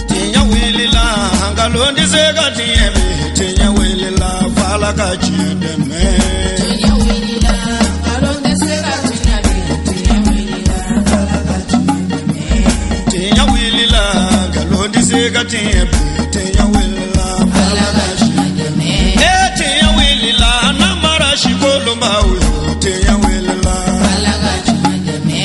Tiɲɛ wulila, nkalon tɛ se ka tiɲɛ bi. Tiɲɛ wulila, f'Ala ka tiɲɛ dɛmɛ. Tiɲɛ wulila, nkalon tɛ se ka tiɲɛ bi. Tiɲɛ wulila, f'Ala ka tiɲɛ dɛmɛ. Tiɲɛ wulila, nkalon tɛ se ka tiɲɛ bi. Tiɲɛ wulila, f'Ala ka tiɲɛ dɛmɛ. E tiɲɛ wulila, namara si kolonbaw yo. Tiɲɛ wulila, f'Ala ka tiɲɛ dɛmɛ.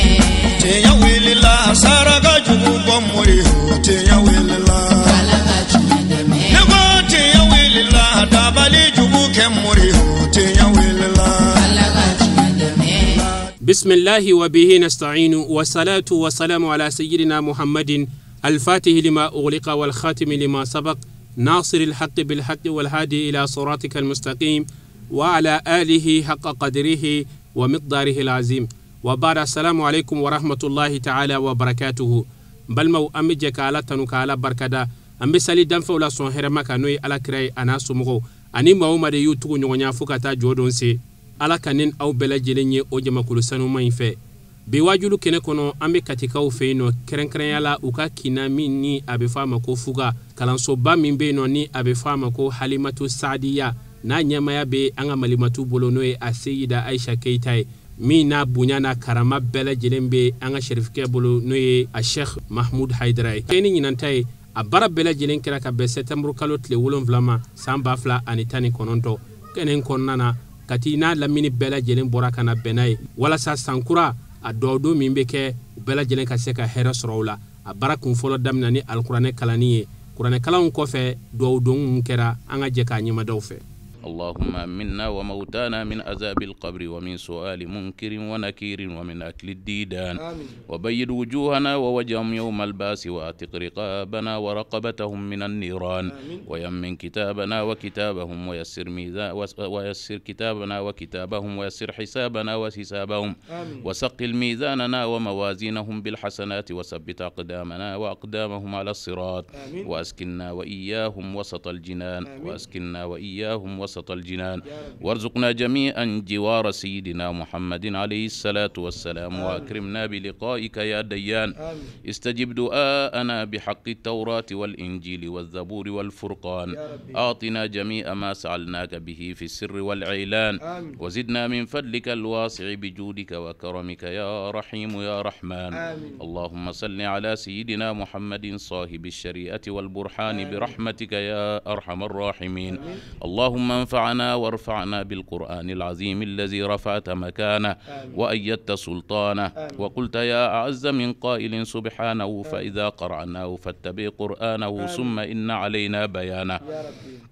Tiɲɛ wulila, saraka jugu bɔ mori yo. Tiɲɛ wulila, f'Ala ka tiɲɛ dɛmɛ. Ne ko tiɲɛ wulila, dabali jugu kɛ mori yo. Tiɲɛ wulila, f'Ala ka tiɲɛ dɛmɛ. بسم الله وبه نستعين، والصلاة والسلام على سيدنا محمد الفاتح لما أغلق والخاتم لما سبق، ناصر الحق بالحق والهادي إلى صراطك المستقيم، وعلى آله حق قدره ومقداره العظيم. وبعد، السلام عليكم ورحمة الله تعالى وبركاته. Balimaw, an bɛ jɛ ka Ala tanu, ka Ala barikada. An bɛ sali danfɛnw la sɔn hɛrɛma kan, n'o ye Ala kira ye, a n'a somɔgɔw ani maa o maa de y'u tugu ɲɔgɔnya fo ka taa jɔ don se. Ala ka ne aw bɛɛ lajɛlen ye o jamakulu sanuman in fɛ. Bi wajulu kɛnɛ kɔnɔ, an bɛ Katikaw fɛ yen nɔ, kɛrɛnkɛrɛnya la u ka kinna min ni a bɛ fɔ a ma ko Fuga, kalansoba min bɛ yen nɔ ni a bɛ fɔ a ma ko Halimatu Sadiya, n'a ɲɛmaya bɛ an ka Malimatu bolo, n'o ye a Seyida Ayisa Keyita ye, min n'a bonya n'a karama bɛɛ lajɛlen bɛ an ka sɛrifikɛ bolo, n'o ye a Sheikh Mahmud Hayidara ye. Kɛ ni ɲinan ta ye, a baara bɛɛ lajɛlen kɛra ka bɛn sɛtanburu kalo tile 7 ma, san 2019. Kɛnɛ in kɔnɔna na, Kati n'a lamini bɛɛ lajɛlen bɔra ka na bɛn n'a ye, walasa sankura a dɔw min bɛ kɛ, u bɛɛ lajɛlen ka se ka hɛrɛ sɔrɔ o la. A baara kun fɔlɔ daminɛ ni alikuranɛ kalanni ye. Kuranɛ kalanw kɔfɛ, duwawu don kɛra. An ka jɛ k'a ɲɛmadaw fɛ. اللهم أمنا وموتانا من عذاب القبر ومن سؤال منكر ونكير ومن أكل الديدان. آمين. وبيض وجوهنا ووجههم يوم البعث، وأعتق رقابنا ورقبتهم من النيران. آمين. ويمن كتابنا وكتابهم، ويسر ميزا ويسر كتابنا وكتابهم، ويسر حسابنا وحسابهم. آمين. وثقل ميزاننا وموازينهم بالحسنات، وثبت أقدامنا وأقدامهم على الصراط. آمين. وأسكننا وإياهم وسط الجنان. آمين. وأسكننا وإياهم وسط الجنان. يا رب. وارزقنا جميعا جوار سيدنا محمد عليه الصلاة والسلام. آمين. وأكرمنا بلقائك يا ديان. آمين. استجب دعاءنا بحق التوراة والإنجيل والزبور والفرقان. يا ربي. أعطنا جميع ما سألناك به في السر والإعلان. آمين. وزدنا من فضلك الواسع بجودك وكرمك يا رحيم يا رحمن. آمين. اللهم صل على سيدنا محمد صاحب الشريعة والبرهان. آمين. برحمتك يا أرحم الراحمين. آمين. اللهم انفعنا وارفعنا بالقرآن العظيم الذي رفعت مكانه. آمين. وأيدت سلطانه. آمين. وقلت يا أعز من قائل سبحانه. آمين. فإذا قرأناه فاتبع قرآنه. آمين. ثم إن علينا بيانه. يا ربي.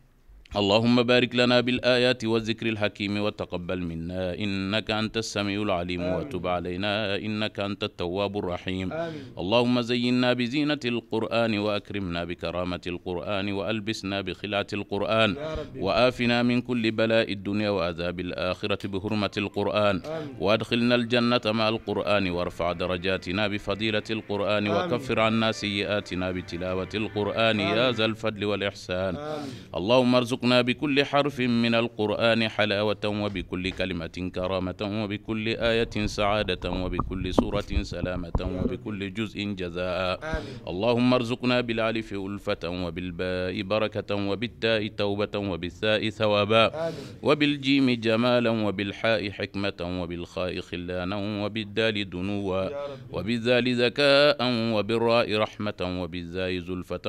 اللهم بارك لنا بالآيات والذكر الحكيم، وتقبل منا إنك أنت السميع العليم. آمين. وتب علينا إنك أنت التواب الرحيم. آمين. اللهم زينا بزينة القرآن، وأكرمنا بكرامة القرآن، وألبسنا بخلعة القرآن. يا ربي. وآفنا من كل بلاء الدنيا وعذاب الآخرة بحرمة القرآن. آمين. وأدخلنا الجنة مع القرآن، وارفع درجاتنا بفضيلة القرآن. آمين. وكفر عنا سيئاتنا بتلاوة القرآن. يا آمين. ذا الفضل والإحسان. آمين. اللهم ارزقنا بكل حرف من القرآن حلاوة، وبكل كلمة كرامة، وبكل آية سعادة، وبكل سورة سلامة، وبكل جزء جزاء. آمين. اللهم ارزقنا بالألف ألفة، وبالباء بركة، وبالتاء توبة، وبالثاء ثوابا. آمين. وبالجيم جمالا، وبالحاء حكمة، وبالخاء خلانا، وبالدال دنوا، يا رب. وبالذال ذكاء، وبالراء رحمة، وبالزاي زلفة،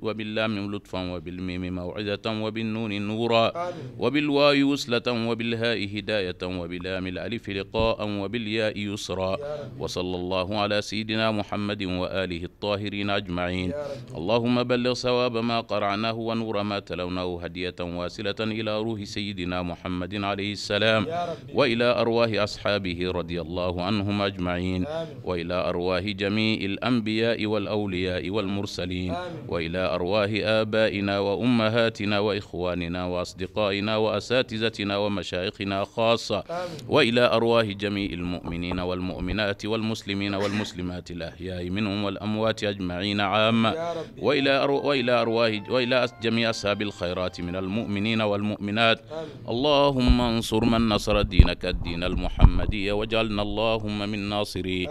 وباللام لطفا، وبالميم موعظة، وبالنون نورا. آمين. وبالواو وصلة، وبالهاء هداية، وبلام الألف لقاء، وبالياء يسرا. يا رب. وصلى الله على سيدنا محمد وآله الطاهرين أجمعين. يا رب. اللهم بلغ ثواب ما قرعناه ونور ما تلوناه هدية واصلة إلى روح سيدنا محمد عليه السلام. يا رب. وإلى أرواح أصحابه رضي الله عنهم أجمعين. آمين. وإلى أرواح جميع الأنبياء والأولياء والمرسلين. آمين. وإلى أرواح آبائنا وأمهاتنا وإخواننا وإخواننا وأصدقائنا وأساتذتنا ومشايخنا خاصة، وإلى أرواح جميع المؤمنين والمؤمنات والمسلمين والمسلمات الأحياء منهم والأموات أجمعين عامة، وإلى جميع أصحاب الخيرات من المؤمنين والمؤمنات. اللهم انصر من نصر دينك الدين المحمدي واجعلنا اللهم من ناصريه.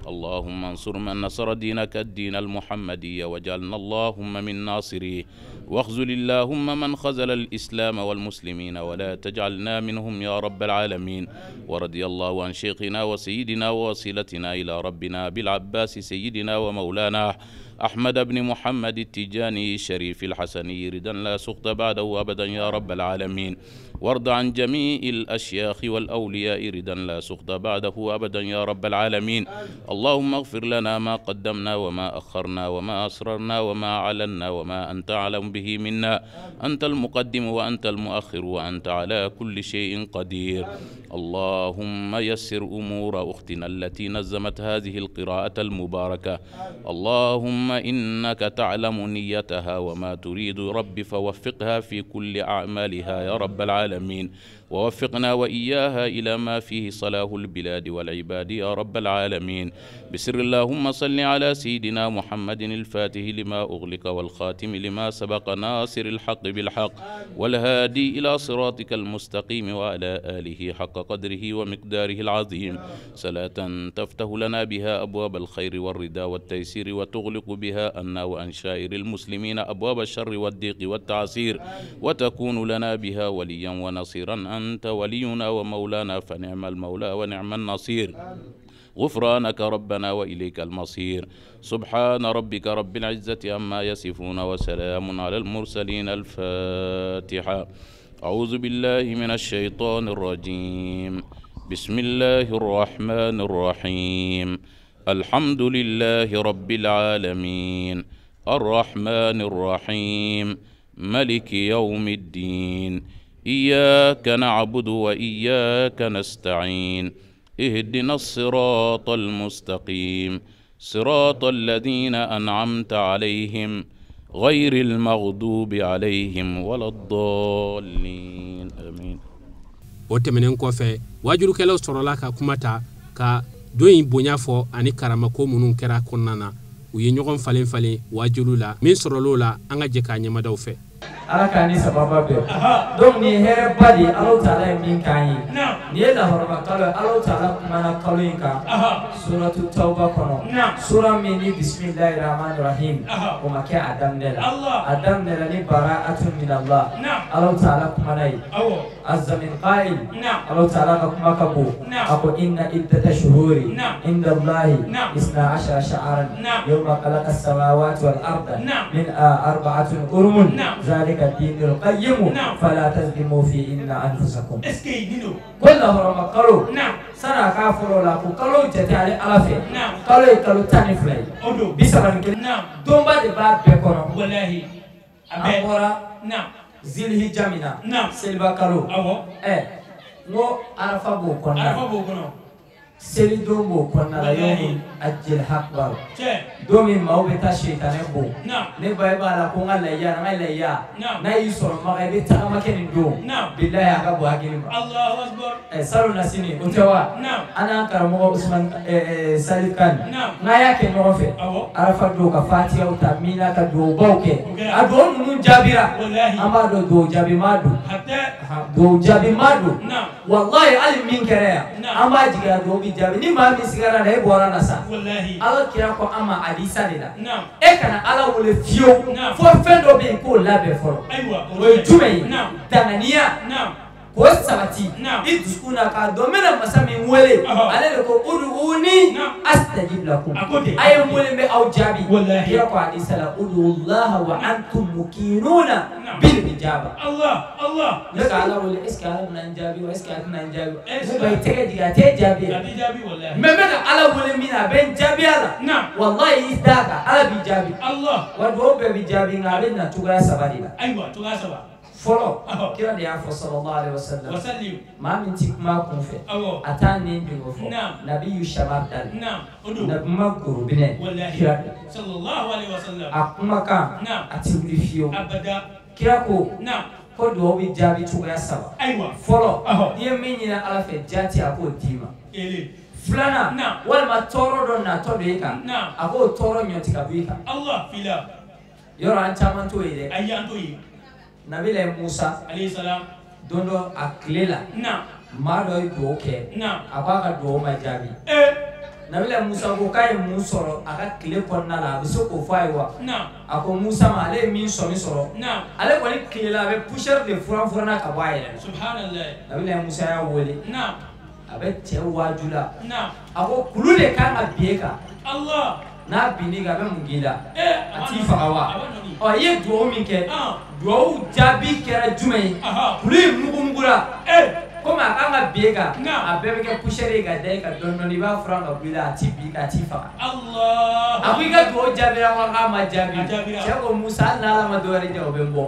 اللهم انصر من نصر دينك الدين المحمدي واجعلنا اللهم من ناصريه. واخذل اللهم من خذل الإسلام والمسلمين ولا تجعلنا منهم يا رب العالمين. ورضي الله عن شيخنا وسيدنا ووصيلتنا إلى ربنا بالعباس سيدنا ومولانا أحمد بن محمد التجاني الشريف الحسني رضا لا سخط بعده أبدا يا رب العالمين. وارض عن جميع الأشياخ والأولياء رضا لا سخط بعده أبدا يا رب العالمين. اللهم اغفر لنا ما قدمنا وما أخرنا وما أسررنا وما أعلنا وما أنت أعلم به منا، أنت المقدم وأنت المؤخر وأنت على كل شيء قدير. اللهم يسر أمور أختنا التي نظمت هذه القراءة المباركة. اللهم إنك تعلم نيتها وما تريد رب، فوفقها في كل أعمالها يا رب العالمين، ووفقنا وإياها إلى ما فيه صلاح البلاد والعباد يا رب العالمين. بسر اللهم صل على سيدنا محمد الفاتح لما أغلق والخاتم لما سبق ناصر الحق بالحق والهادي إلى صراطك المستقيم وعلى آله حق قدره ومقداره العظيم. صلاة تفتح لنا بها أبواب الخير والرضا والتيسير، وتغلق بها أنا وأن شائر المسلمين أبواب الشر والضيق والتعسير، وتكون لنا بها وليا ونصيرا، أنت ولينا ومولانا فنعم المولى ونعم النصير. غفرانك ربنا وإليك المصير. سبحان ربك رب العزة عما يصفون وسلام على المرسلين. الفاتحة. أعوذ بالله من الشيطان الرجيم. بسم الله الرحمن الرحيم. الحمد لله رب العالمين الرحمن الرحيم ملك يوم الدين إياك نعبد وإياك نستعين اهدنا الصراط المستقيم صراط الذين أنعمت عليهم غير المغضوب عليهم ولا الضالين آمين. O tɛmɛnen kɔfɛ, wajulukɛlaw sɔrɔla ka kuma ta ka don in bonya fɔ ani karamako minnu kɛra kɔnɔna na. U ye ɲɔgɔn falen falen wajulu la. Min sɔrɔl'o la, an ka jɛ k'a ɲɛmadaw fɛ. Ala k'an ni sababa bɛn. Donc nin ye hɛrɛba de ye Alahu taala ye min k'an ye. Nin ye lahɔrɔma kalo ye. Alahu taala kumana kalo in kan suratu tawba kɔnɔ, sura min ni bisimilahi rahmani rahim o ma kɛ a daminɛ la. A daminɛ la ni bara'atun min Allah. Alahu taala kumana ye azza min qa'il. Alahu taala ka kuma ka bon. A ko inna iddata shuhuri inda Allahi isna ashara sha'aran yawma khalaqa as-samawati wal arda min arba'atin urumun ذلك الدين القيم فلا تظلموا فيهن أنفسكم. كل هرم قالوا سنة كافر ولا قالوا جتالي ألف قالوا قالوا تاني فلاي بيسمعني كده دوم بعد باب بيكونوا والله أمورا زيله جامنا سيلبا قالوا إيه نو عرفة بوكونا عرفة بوكونا seli don b'o kɔnɔna la yɔrɔ ajil hakbar don min maaw bɛ taa setanɛ bon ne ba e b'a la ko n ka layiya n ka layiya n'a y'i sɔrɔ Maka i bɛ tagama kɛ nin don bilahi a ka bon hakili ma ɛ salon na sini o tɛ wa an n'an karamɔgɔ Usman Salif Kan n'an y'a kɛ ɲɔgɔn fɛ Arafa don ka fatiyaw ta mina ka duwawubaw kɛ a duwawu ninnu jaabira an b'a dɔn duwawu jaabi ma don duwawu jaabi ma don walahi hali min kɛra yan an b'a jigin a duwawu bi jaabi ni maa min sigara la e bɔra la sa Ala kira ko an ma hadisa de la e kana Ala wele fiyewu fo fɛn dɔ bɛ yen k'o labɛn fɔlɔ o ye jumɛn ye danganiya k'o sabati i dusukun na k'a dɔn n bɛna masa min wele ale de ko uduuni astajib lakum a ye n wele n bɛ aw jaabi kira ko hadisa la udullaha wa antum muqinuna bil ijaba. Ne ka Ala wele est ce que Ala bɛna n jaabi wa est ce que a tɛna n jaabi ne ba i tɛgɛ jigin a t'e jaabi mais n bɛ ka Ala wele min na a bɛ n jaabi a la walahi i d'a kan Ala b'i jaabi wa duwawu bɛɛ b'i jaabi nka a bɛ na cogoya saba de la. Ayiwa cogoya saba. Fɔlɔ kira de y'a fɔ sallallahu alaihi wasallam maa min ti kuma kun fɛ a t'a ni dungo fɔ nabiyu shabab nabima gorobinɛ kira a kumakan a ti wuli fiyewu kira ko Ko duwawu bɛ jaabi cogoya saba. Fɔlɔ, n'i ye min ɲini Ala fɛ jaati a k'o d'i ma. Filanan, walima tɔɔrɔ dɔ natɔ don e kan, a k'o tɔɔrɔ ɲɔti ka bɔ i kan. Yɔrɔ an caman t'o ye dɛ. Nabila Musa don dɔ a tile la, maa dɔ ye duwawu kɛ, a ko a ka duwawu ma jaabi. Nabila Musa ko k'a ye mun sɔrɔ a ka tile kɔnɔna la, a bɛ se k'o fɔ a ye wa? A ko Musa ma ale ye min sɔmi sɔrɔ, ale kɔni tile la a bɛ poussière de furan furanna ka bɔ a yɛrɛ la. Nabila Musa y'a wele, a bɛ cɛ waaju la, a ko kulu de kan ka bin e kan, n'a binn'i kan a bɛ mun k'i la? A t'i faga wa? Ɔ i ye duwawu min kɛ, duwawu jaabi kɛra jumɛn ye? Kulu in mugumugura. Komi a kan ka bin e kan, a bɛɛ bɛ kɛ poussière ye ka da e kan dɔɔni dɔɔni, i b'a furan ka bɔ i la, a t'i bin a t'i faga. A ko i ka duwawu jaabira wa k'a ma jaabi? Cɛ ko Musa hali n'Ala ma dɔwɛrɛ di o bɛ n bɔ.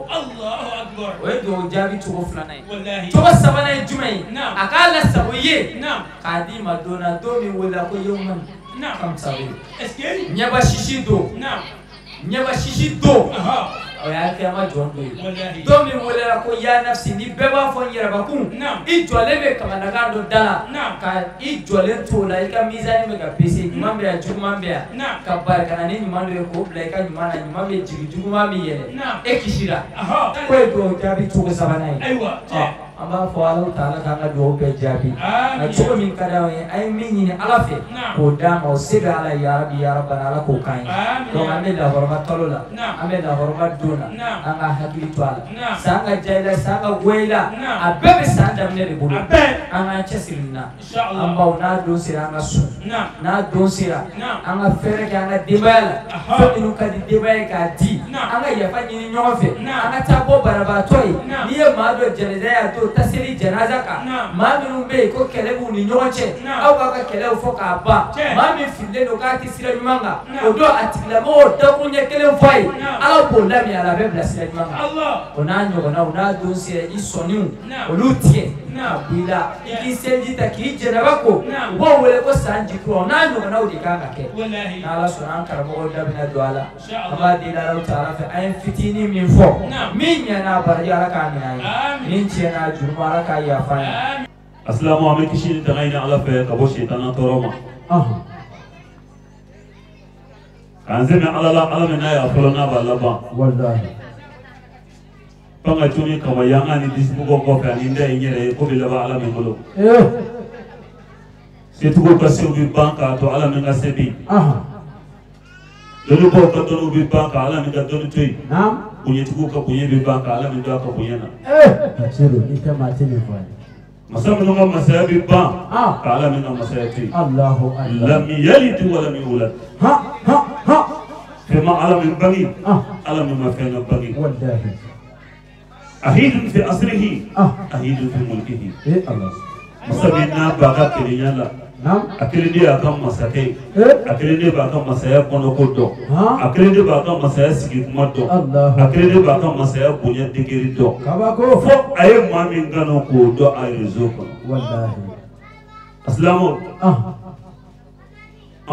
O ye duwawu jaabi cogo filanan ye. Cogo sabanan ye jumɛn ye? A k'a lasago i ye k'a d'i ma don na, don min welela ko yawman kamsawi. Ɲɛba sisi don, ɲɛba sisi don. O y'a kiyama jɔn don ye. Don min welela ko ya nafsi, ni bɛɛ b'a fɔ n yɛrɛbakun, i jɔlen bɛ kamanagan dɔ da la, ka i jɔlen to o la, i ka mizani bɛ ka pese, ɲuman bɛ yan, juguman bɛ yan, ka bari ka na ni ɲuman dɔ ye k'o bila i ka ɲuman na, ɲuman bɛ jigin, juguman bɛ yɛlɛ, e kisira. K'o ye duwawu jaabi cogo sabanan ye. An b'a fɔ Alahu taala k'an ka duwawu bɛɛ jaabi. Nka cogo min ka d'anw ye, an ye min ɲini Ala fɛ k'o d'an ma, o se bɛ Ala ye yarabi yarabana, Ala k'o k'an ye. Donc an bɛ lahɔrɔma kalo la, an bɛ lahɔrɔma don na, an ka hakili to a la. San ka diya i la, san ka goya i la, a bɛɛ bɛ san daminɛ de bolo. An k'an cɛsiri nin na. An baw, n'a don sera an ka sun, n'a don sera an ka fɛɛrɛ kɛ an ka denbaya la, fɛn minnu ka di denbaya ye k'a di, an ka yafa ɲini ɲɔgɔn fɛ, an ka taa bɔ banabaatɔ ye. N'i ye maa dɔ jɛnɛja y'a don taseli jɛnaza kan, maa minnu bɛ yen ko kɛlɛ b'u ni ɲɔgɔn cɛ, aw k'aw ka kɛlɛw fɔ k'a ban. Maa min fililen don k'a tɛ sira ɲuman kan, o don a tigilamɔgɔw dakun ɲɛ kelen fɔ a ye, Ala b'o laminɛ a la, a bɛ bila sira ɲuman kan. O n'a ɲɔgɔnnaw, n'a don sera i sɔnniw olu tigɛ ka bɔ i la, i k'i seliji ta k'i jɛnɛba ko, u b'o wele ko san jikura, o n'a ɲɔgɔnnaw de kan ka kɛ. N'Ala sɔnna an karamɔgɔw da bɛna don a la, an b'a deli Alahu taala fɛ, an ye fitinin min fɔ, min ɲɛna a baraji Ala k'a minɛ an ye, min tiɲɛna a jurumu Ala k'a yafa an ye. Asilamu, an bɛ kisi ni tanga ɲini Ala fɛ ka bɔ sitana tɔɔrɔ ma. K'an sɛmɛ Ala la, Ala min n'a y'a fɔlɔ n'a b'a laban. Fanga cuni kama yanga ni disibugo kɔfɛ ani n da ye n yɛrɛ ye ko bɛ laban Ala min bolo. Setigiw ka sew bɛ ban k'a to Ala min ka se bɛ yen. Dɔnnibaaw ka dɔnniw bɛ ban ka Ala min ka dɔnni to yen. Bonyatigiw ka bonya bɛ ban ka Ala min to a ka bonya na. Masa minnu ka masaya bɛ ban ka Ala min ka masaya to yen. Lam yalid wa lam yulad. Fɛn ma Ala min bange, Ala min ma fɛn ka bange. Ahidun fi asrihi, ahidun fi mulkihi. Masa min n'a b'a ka kelenya la, a kelen de y'a ka masakɛ ye, a kelen de b'a ka masaya kɔnɔko dɔn, a kelen de b'a ka masaya sigi kuma dɔn, a kelen de b'a ka masaya bonya degeri dɔn. Fo a ye maa min kanu k'o dɔn a réseau kɔnɔ. Asilamɛw, an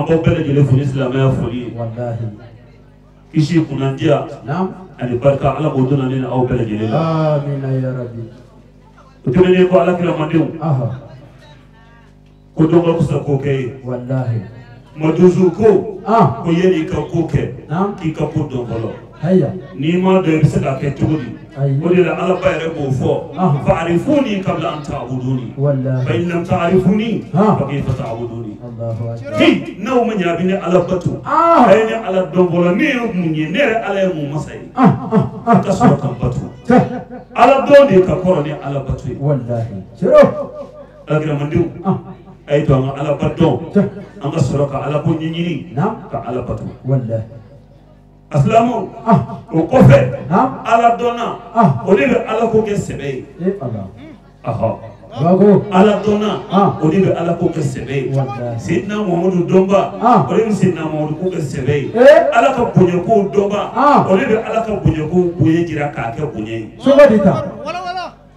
b'aw bɛɛ lajɛlen fo ni silamɛya foli ye. Kisi kunnandiya ani barika Ala k'o donna ne ni aw bɛɛ lajɛlen la. O tɛmɛnen kɔ, Ala kiramadenw, ko dɔn ka fisa ko kɛ ye. Madusu ko ko yanni i ka ko kɛ k'i ka ko dɔn fɔlɔ. N'i m'a dɔn i bɛ se k'a kɛ cogo di? O de la Ala ba yɛrɛ b'o fɔ, fa'arifuni qabla an ta'buduni fa in lam ta'rifuni fa kayfa ta'buduni. Hey, n'aw ma ɲɛ a bɛ ne Ala bato, a ye ne Ala dɔn fɔlɔ, ne ye mun ye, ne yɛrɛ Ala ye mun masa ye, ka sɔrɔ ka n bato. Ala dɔn de ka kɔrɔ ni Ala bato ye. Ala kiramadenw, a ye to an ka Ala ba dɔn, an ka sɔrɔ ka Ala ko ɲɛɲini ka Ala bato. Asilamɛw, o kɔfɛ Ala dɔnna, o de bɛ Ala ko kɛ sɛbɛ ye. Ala dɔnna, o de bɛ Ala ko kɛ sɛbɛ ye. Seyidina Muhamadu dɔnba, o de bɛ Seyidina Muhamadu ko kɛ sɛbɛ ye. Ala ka bonyakow dɔnba, o de bɛ Ala ka bonyakow bonya jira k'a kɛ bonya ye. Cogo di tan?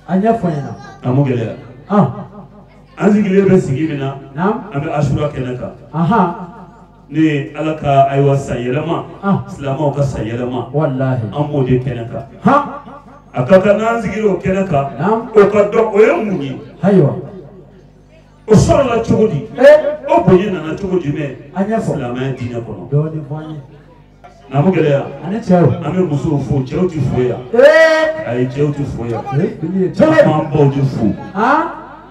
A ɲɛfɔ n ɲɛna. A m'o gɛlɛya. An sigilen bɛ sigi min na, an bɛ Asura kɛnɛ kan. Ne ye Ala ka ayiwa san yɛlɛma, silamɛw ka san yɛlɛma, an b'o de kɛnɛ kan. A ka kan n'an sigira o kɛnɛ kan, o ka dɔn o ye mun ye. Ayiwa. O sɔrɔla cogo di? O bonya nana cogo jumɛn? A ɲɛfɔ. Silamɛya diinɛ kɔnɔ. Dɔɔnin fɔ an ye. Naamu gɛlɛya. Ani cɛw. An bɛ musow fo, cɛw tɛ fo yan. Ayi, cɛw tɛ fo yan. Cogo di? An baw tɛ fo.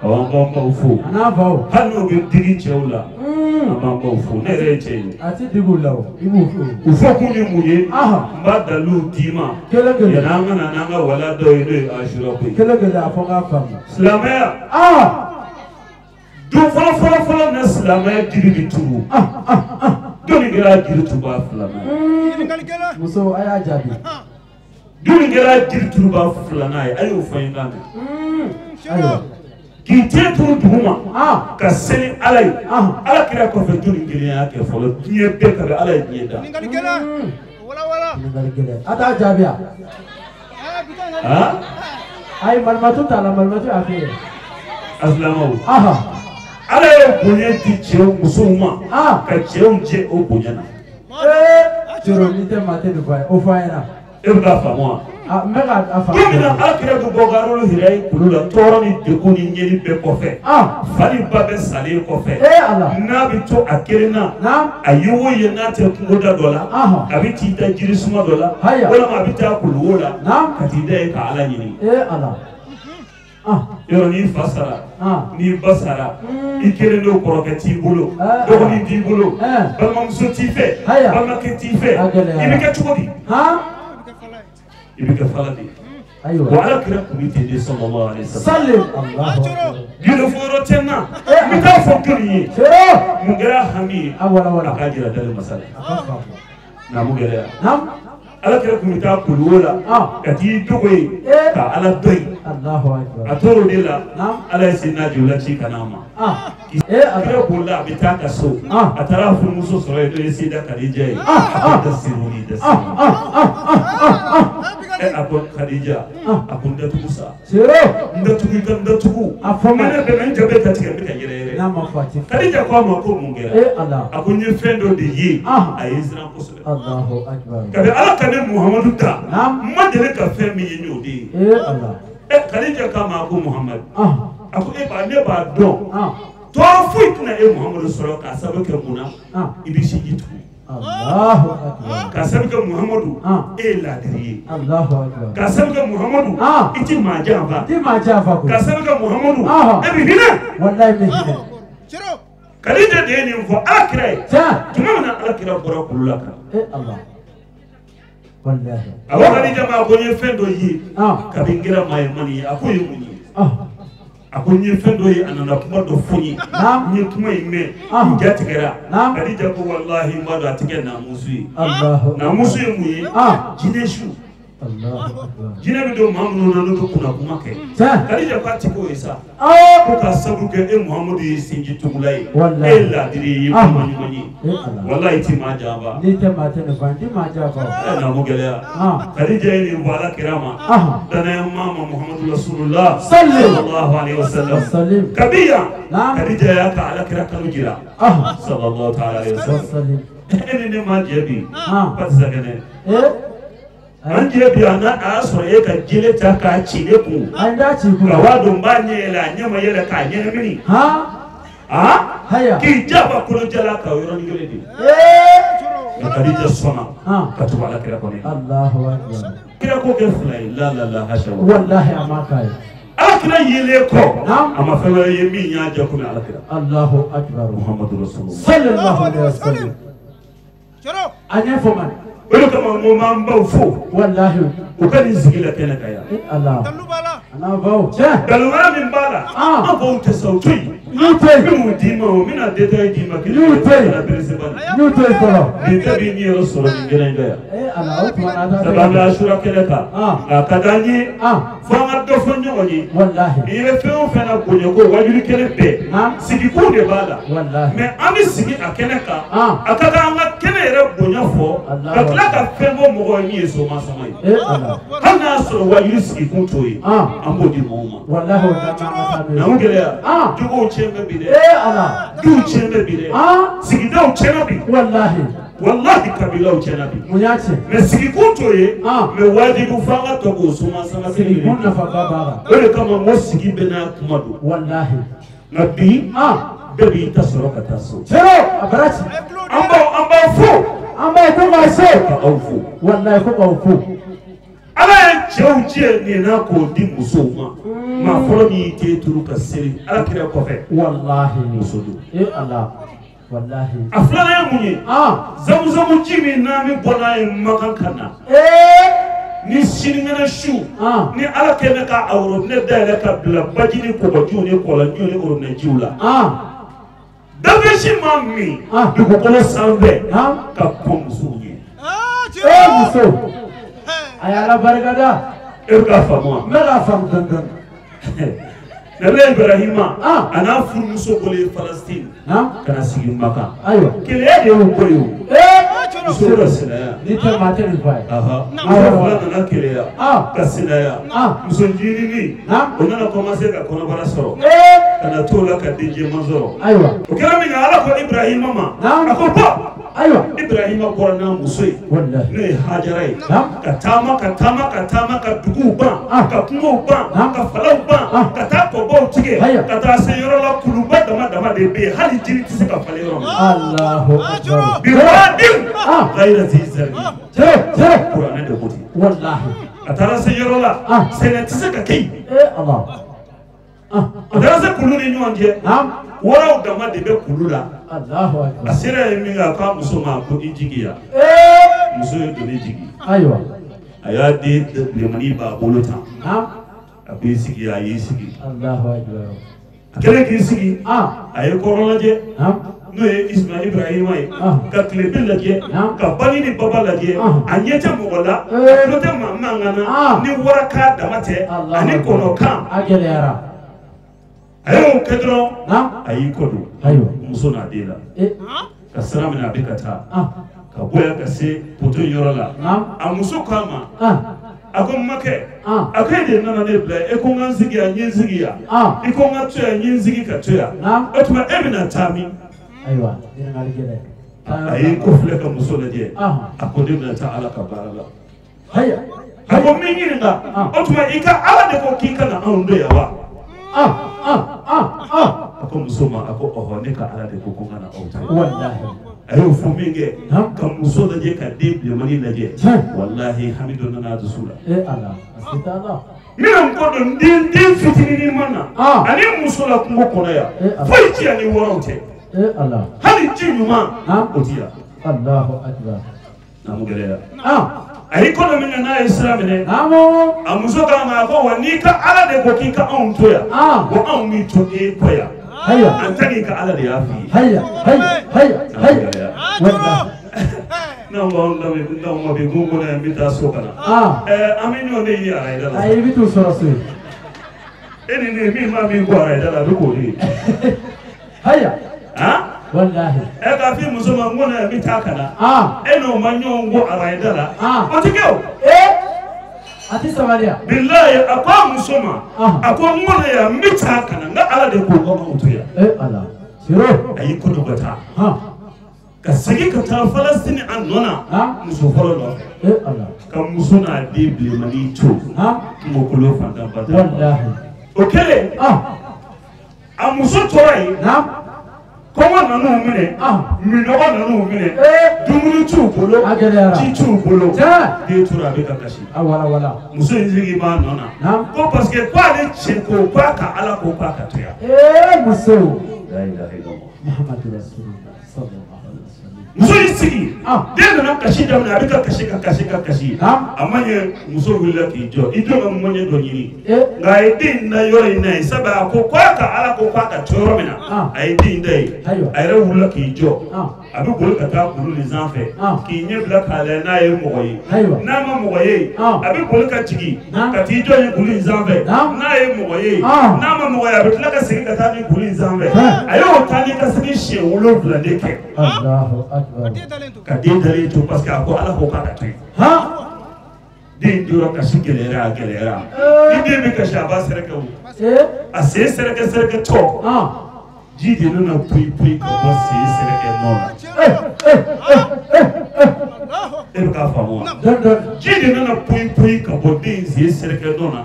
Awɔ, an b'an baw fo. A n'a faw. Hali n'u bɛ digi cɛw la. An b'an baw fo. Ne yɛrɛ ye cɛ ye. A ti digi u la o, i b'u fo. U fɔ kun ye mun ye? N b'a dalilu d'i ma. Kelen kelen. Yanni an ka na n'an ka wala dɔw ye n'o ye Asura ko ye. Kelen kelen a fɔ n k'a faamu. Silamɛya. Don fɔlɔ fɔlɔ fɔlɔ na silamɛya jiri bɛ turu. Jɔnni kɛra jiri turuba filanan ye? Muso a y'a jaabi. Jɔnni kɛra jiri turuba filanan ye? A y'o fɔ n ye k'a mɛn. Ayiwa. K'i ten turu duguma ka seli Ala ye. Ala kira kɔfɛ jɔnni kelen y'a kɛ fɔlɔ diɲɛ bɛɛ kabi Ala ye diɲɛ da. Ɲininkali gɛlɛn. A t'a jaabi wa? Ayi, malimatu t'a la, malimatu y'a f'i ye. A silamɛw. Ala ye bonya di cɛw musow ma. Ka cɛw jɛ o bonya na. Coro n'i tɛ maa tɛ nin fɔ a ye, o fɔ an ɲɛna. E bɛ k'a faamu wa? N bɛ k'a faamu. Don min na Ala kira bɛ bɔ Garalo Hirayi kulu la tɔɔrɔ ni degun ni ɲɛni bɛɛ kɔfɛ. Fa ni ba bɛɛ salen kɔfɛ. N'a bɛ to a kelen na. A ye o ye n'a tɛ kungoda dɔ la. A bɛ t'i da jirisuma dɔ la. Walima a bɛ taa kuluwo la. Ka t'i da yen ka Ala ɲini. Yɔrɔ n'i fa sara, n'i ba sara, i kelen don, kɔrɔkɛ t'i bolo, dɔgɔnin t'i bolo, balimamuso t'i fɛ, balimakɛ t'i fɛ, i bɛ kɛ cogo di? I bɛ kɛ fala de ye. Wa Ala kira kun bɛ ten de sallallahu alaihi wasallam. Gindo fɔ yɔrɔ tɛ n na, n bɛ taa fɔ jɔnni ye? Mun kɛra hami ye? A k'a jira dalen masa la. Naamu gɛlɛya. Ala kira kun bɛ taa kuluwo la ka t'i dogo yen ka Ala dɔn yen. A tor'o de la, Ala ye Seydina Jibirila ci ka n'a ma. Kira bolila a bɛ taa ka so, a taara a furumuso sɔrɔ yen n'o ye Seyida Kadija ye. A ko dasiruni dasiruni. A ko Kadija, a ko n datugu sa. N datugu i ka n datugu. A fɔ ma ne bɛn n ja bɛ ka tigɛ n bɛ ka yɛrɛ yɛrɛ. Kadija ko a ma ko mun kɛra? A ko n ye fɛn dɔ de ye, a ye n siran kosɛbɛ. Kabi Ala ka ne Muhamadu da, n ma deli ka fɛn min ye n y'o de ye. Kadija k'a ma ko Muhamadu, a ko e ba ne b'a dɔn tɔɔrɔ foyi tɛna e Muhamadu sɔrɔ k'a sababu kɛ mun na i bɛ sinji tugu. K'a sababu kɛ Muhamadu e ye laadiri ye. K'a sababu kɛ Muhamadu i ti maa janfa. K'a sababu kɛ Muhamadu e bɛ hinɛ. Kadija de ye nin fɔ Ala kira ye. Tuma min na Ala kira bɔra kulu la kan. A ko Kadija ma ko n ye fɛn dɔ ye kabi n kɛra maa ye man ye. A ko ye mun ye? A ko n ye fɛn dɔ ye, a nana kuma dɔ fɔ n ye. N ye kuma in mɛn, n ja tigɛra. Kadija ko walahi n b'a dɔn a tɛ kɛ naamusu ye. Naamusu ye mun ye? Jinɛ su. Jinɛ bɛ don maa minnu na n'u bɛ kunna kuma kɛ. Kadija ko a tɛ k'o ye sa. Ko ka sabu kɛ e Muhamadu ye sinji tugula ye. E ye laadiri ye, i ye kuma ɲuman ye. Walahi i ti maa janfa. N'i tɛ maa tɛ nin fɔ, n ti maa janfa. Naamu gɛlɛya. Kadija ye nin fɔ Ala kira ma. Danaya maa ma Muhamadu Rasulullah. Sallallahu alaihi wasallam. Kabi yan. Kadija y'a ka Ala kira kanu jira. Sallallahu ta'ala alaihi wasallam. E ni ne ma jɛ bi. Ba tɛ se ka kɛ dɛ. An jɛ bi a n'a y'a sɔrɔ e ka jele ta k'a ci ne kun. An t'a ci kun. Ka waa don n b'a ɲɛ yɛlɛ a ɲɛ ma yɛlɛ k'a ɲɛnamini. K'i jaba kolojala ka o yɔrɔnin kelen de. Nka Kadija sɔnna ka tugu Ala kira kɔni. Kira ko kɛ fila ye la la la hasa. Walahi a ma k'a ye. Ala kira yelen kɔ. A ma fɛn wɛrɛ ye min y'a jɛ komi Ala kira. Alahu akibaru. Muhamadu Rasulullah. Sallallahu alaihi wasallam. A ɲɛfɔ man. O de kama n ko n b'an baw fo. Walahi. U ka nin sigi la kɛnɛ kan yan. Ala. A n'a baw. Tiɲɛ. Dalu wɛrɛ min b'a la. An baw tɛ sa o to yen. N'u tɛ yen. N bɛ mun d'i ma o n bɛna détail d'i ma. N'u tɛ yen. N'u tɛ yen fɔlɔ. Bi bɛɛ b'i niyɔrɔ sɔrɔ nin kɛnɛ in kan yan. Ala o tuma na a t'a Sabu an bɛ Asura kɛnɛ kan. A ka d'an ye. Fo an ka dɔ fɔ ɲɔgɔn ye. Walahi. N'i bɛ fɛn o fɛn na bonya ko wajuli kɛnɛ bɛɛ. Sigikun de b'a la. Walahi. Mais an bɛ sigi a kɛnɛ kan. A ka kan an ka kɛnɛ yɛrɛ bonya fɔ. Ka tila ka fɛn fɔ mɔgɔw ye min ye soma sama ye. Hali n'a y'a sɔrɔ wajuli sigikun t'o ye. An b'o di mɔgɔw ma. Walahi o t'a an ka Naamu gɛlɛya. Jogow tiɲɛ bɛ bi dɛ. Ala. Duw tiɲɛ bɛ bi dɛ. Sigidaw tiɲɛna bi. Walahi. Walahi kabilaw tiɲɛna bi. Mun y'a tiɲɛ? Mais sigikun t'o ye. Mais wajibu f'an ka tɔ k'o suma sanga sigikun nafaba b'a la. O de kama n ko sigi bɛɛ n'a kuma don. Walahi. Nka bi bɛɛ b'i ta sɔrɔ ka taa so. Cɛro a bara ci. An b'aw fo. An b'aw ko k'aw se. Ka aw fo. Walahi ko k'aw fo. Ala ye cɛw jɛ nin na k'o di musow ma. Maa fɔlɔ min y'i den turu ka seli Ala kira kɔfɛ. Walahi. Muso don. E Ala. Walahi. A filanan ye mun ye? Zamuzamu ji min n'an bɛ bɔ n'a ye Makan ka na. Ni sinikɛnɛ su. Ni Ala kɛlen ka a robinet dayɛlɛ ka bila baji ni kɔgɔjiw ni kɔlɔnjiw ni robinet la. Dafesi ma min dugukolo sanfɛ ka kɔn musow ɲɛ. Ee muso. A y'Ala barikada. E bɛ k'a faamu wa? N bɛ k'a faamu dɔɔni dɔɔni. Nabi Ibrahima a n'a furumuso bɔlen Palestine ka na sigi Makan. Ayiwa. Keleya de y'u bɔ yen o. Muso ka sinaya. N'i tɛ maa tɛ nin fɔ a ye. Muso fila nana keleya. Ka sinaya. Muso ncinin o nana commencer ka kɔnɔbara sɔrɔ. Ka na t'o la ka den jɛman sɔrɔ. Ayiwa. O kɛra min kɛ Ala ko Ibrahima ma. A ko bɔ. Ayiwa. Ibrahima bɔra n'a muso ye. Walahi. N'o ye Hajara ye. Ka taama ka taama ka taama ka duguw ban. Ka kungow ban. Ka falaw ban. Ka taa kɔbaw tigɛ. Ka taa se yɔrɔ la kuluba dama dama de bɛ yen hali jiri tɛ se ka falen yɔrɔ min. Alahu akibaru. Biwadin ghayri zi zar'in. Cɛ cɛ. Kuranɛ de ko ten. Walahi. A taara se yɔrɔ la. Sɛnɛ tɛ se ka kɛ yen. Ee Ala. A taara se kulu ni ɲɔgɔn cɛ. Waraw dama de bɛ kulu la. A sera yen min kɛ a k'a muso ma ko i jigin yan. Muso ye doni jigin. Ayiwa. A y'a den bilenmanin b'a bolo tan. A ko i sigi a y'i sigi. A kɛlen k'i sigi. A ye kɔrɔ lajɛ. N'o ye Ismaïl Ibrahima ye. Ka tilebin lajɛ. Ka bani ni baba lajɛ. A ɲɛ tɛ mɔgɔ la. A tulo tɛ maa mankan na. Ni warakan dama tɛ. Ani kɔnɔkan. A gɛlɛyara. A y'o kɛ dɔrɔn a y'i kɔ don. Ayiwa. Muso n'a den la. Ka sira minɛ a bɛ ka taa. Ka bɔ yan ka se poto yɔrɔ la. A muso ko a ma. A ko n makɛ. A ko e de nana ne bila e ko n ka n sigi yan n ye n sigi yan. I ko n ka to yan n ye n sigi ka to yan. O tuma e bɛna taa min? Ayiwa ɲininkali gɛlɛn. A y'i kɔ filɛ ka muso lajɛ. A ko ne bɛna taa Ala ka baara la. Haya. A ko n b'i ɲininka. O tuma i ka Ala de ko k'i ka na anw to yan wa? A ko muso ma a ko ɔhɔ ne ka Ala de ko ko n ka na aw to yan. Walahi. A y'o fɔ min kɛ ka muso lajɛ ka den bilenmanin lajɛ. Walahi hami dɔ nana a dusu la. Ee Ala a se t'a la. N bɛna n kɔ don den fitinin ma na. Ani muso la kungo kɔnɔ yan. Foyi ti yan ni waraw tɛ. Ee Ala. Hali ji ɲuman o ti yan. Alahu akibaru. Naamu gɛlɛya. A y'i kɔ don min kɛ n'a ye sira minɛ. A muso k'a ma a ko wa n'i ka Ala de ko k'i ka anw to yan. Ko anw b'i to e kɔ yan. Haya. An ta k'i ka Ala de y'a f'i ye. Haya haya haya haya. Walahi. N'anw b'anw lamɛn n'anw ma bi ko n kɔnɔ yan n bɛ taa so ka na. An bɛ ɲɔgɔn de ye arayida la. Ayi i bɛ t'u sɔrɔ so yen. E ni ne min ma min ko arayida la a bɛ k'o de ye. Haya. Walahi. Ɛ k'a f'i muso ma n kɔnɔ yan n bɛ taa ka na. E n'o ma ɲɔgɔn ko arayida la. O tɛ kɛ o. A tɛ sabali yan. Bilayi a ko a muso ma. A ko n kɔnɔ yan n bɛ taa ka na n ka Ala de ko k'anw to yan. Ee Ala. Siro. A y'i kɔ don ka taa. Ka segin ka taa Palestine a nɔ na. Muso fɔlɔ nɔfɛ. Ee Ala. Ka muso n'a den bilenmanin to. Kungokolo fantanba t'a la. Walahi. O kɛlen. A muso tora yen. Kɔngɔ nan'u minɛ. Minɔgɔ nan'u minɛ. Dumuni t'u bolo. A gɛlɛyara. Ji t'u bolo. Den tora a bɛ ka kasi. A wala wala. Muso in sigi b'a nɔ na. Ko parce que k'ale cɛ ko k'a ka Ala ko k'a ka to yan. Ee muso. La ilaha illallah. Muhammadu rasulullah sallallahu alaihi wasallam. Muso y'i sigi. Den nana kasi daminɛ a bɛ ka kasi ka kasi ka kasi. A ma ɲɛ muso wulila k'i jɔ i jɔ ka mɔɲɛ dɔ ɲini. Nka a ye den in da yɔrɔ in na yen sabu a ko k'a ka Ala ko k'a ka to yɔrɔ min na. A ye den in da yen. A yɛrɛ wulila k'i jɔ. A bɛ boli ka taa kulu nin sanfɛ. K'i ɲɛ bila k'a lajɛ n'a ye mɔgɔ ye. N'a ma mɔgɔ ye. A bɛ boli ka jigin. Ka t'i jɔ nin kulu in sanfɛ. N'a ye mɔgɔ ye. N'a ma mɔgɔ ye a bɛ tila ka segin ka taa nin kulu in sanfɛ. A y'o taa ni ka segin siɲɛ 7 de kɛ. Ka den dalen to parce que a ko Ala ko k'a ka to yen. Den jɔra kasi gɛlɛyara a gɛlɛyara. Ni den bɛ kasi a b'a sɛrɛkɛ o. A sen sɛrɛkɛ sɛrɛkɛ tɔ. Ji de nana poyi poyi ka bɔ sen sɛrɛkɛ nɔ la. E bɛ k'a faamu wa? Ji de nana poyi poyi ka bɔ den in sen sɛrɛkɛ dɔn na.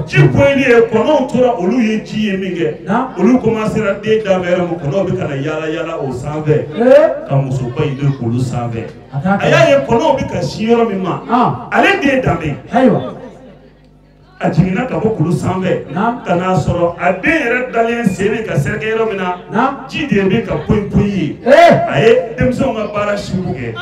Ji poyili ye kɔnɔw tora olu ye ji ye min kɛ olu commencera den da bɛ yɔrɔ min kɔnɔw bɛ ka na yaala yaala o sanfɛ ka musoba in don k'olu sanfɛ. A y'a ye kɔnɔw bɛ ka sin yɔrɔ min ma ale den danbe. A jiginna ka bɔ kulu sanfɛ ka n'a sɔrɔ a den yɛrɛ dalen sen bɛ ka sɛrɛkɛ yɔrɔ min na ji de bɛ ka poyi poyi ye. A ye denmisɛnw ka baara sugu kɛ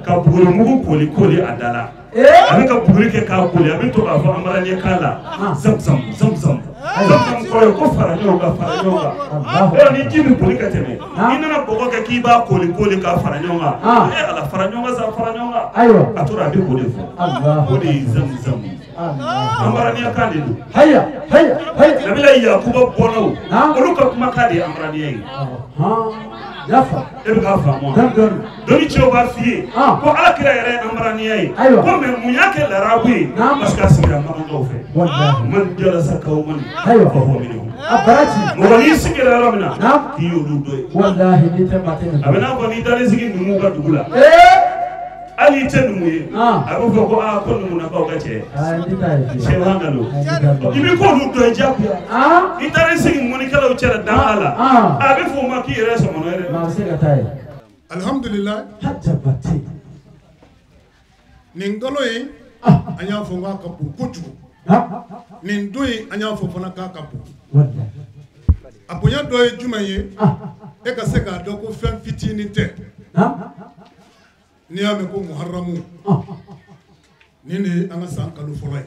ka bugurimugu koli koli a da la. A bɛ ka buguri kɛ k'a koli a bɛ to k'a fɔ an kan la zam zam zam zam zam kɔrɔ ye ko fara ɲɔgɔn kan fara ɲɔgɔn kan. Yɔrɔ ni ji bɛ boli ka tɛmɛ n'i nana bɔgɔ kɛ k'i b'a koli koli k'a fara ɲɔgɔn kan e ala fara ɲɔgɔn kan sa fara ɲɔgɔn kan. A tora a bɛ k'o de fɔ o de ye zam zam ye. Anbaraniya kan de don. Haya haya haya. Nabila Yakuba bɔnnaw olu ka kumakan de ye anbaraniya ye. E bɛ k'a faamu wa? Dɔnni cɛw b'a f'i ye ko ala kira yɛrɛ ye anbaraniya ye. Ko mɛ mun y'a kɛ larabu ye? Parce que a sigira makankaw fɛ. Man jalasa kawman fahuwa minhum. Mɔgɔ n'i sigira yɔrɔ min na k'i y'olu dɔ ye. A bɛ n'a fɔ n'i taara i sigi numuw ka dugu la. Hali i tɛ numu ye a bɛ fɔ ko aa ko numunakaw ka cɛ cɛ ka don i bɛ k'olu dɔ ye diyagoya i taara i sigi mɔnikɛlaw cɛla dan a la a bɛ fɔ o ma k'i yɛrɛ ye sɔmɔnɔ ye dɛ. Alihamudulila nin kalo in an y'a fɔ k'a ka bon kojugu nin don in an y'a fɔ fana k'a ka bon a bonya dɔ ye jumɛn ye e ka se k'a dɔn ko fɛn fitinin tɛ. N'i y'a mɛn ko muharamu nin de ye an ka san kalo fɔlɔ ye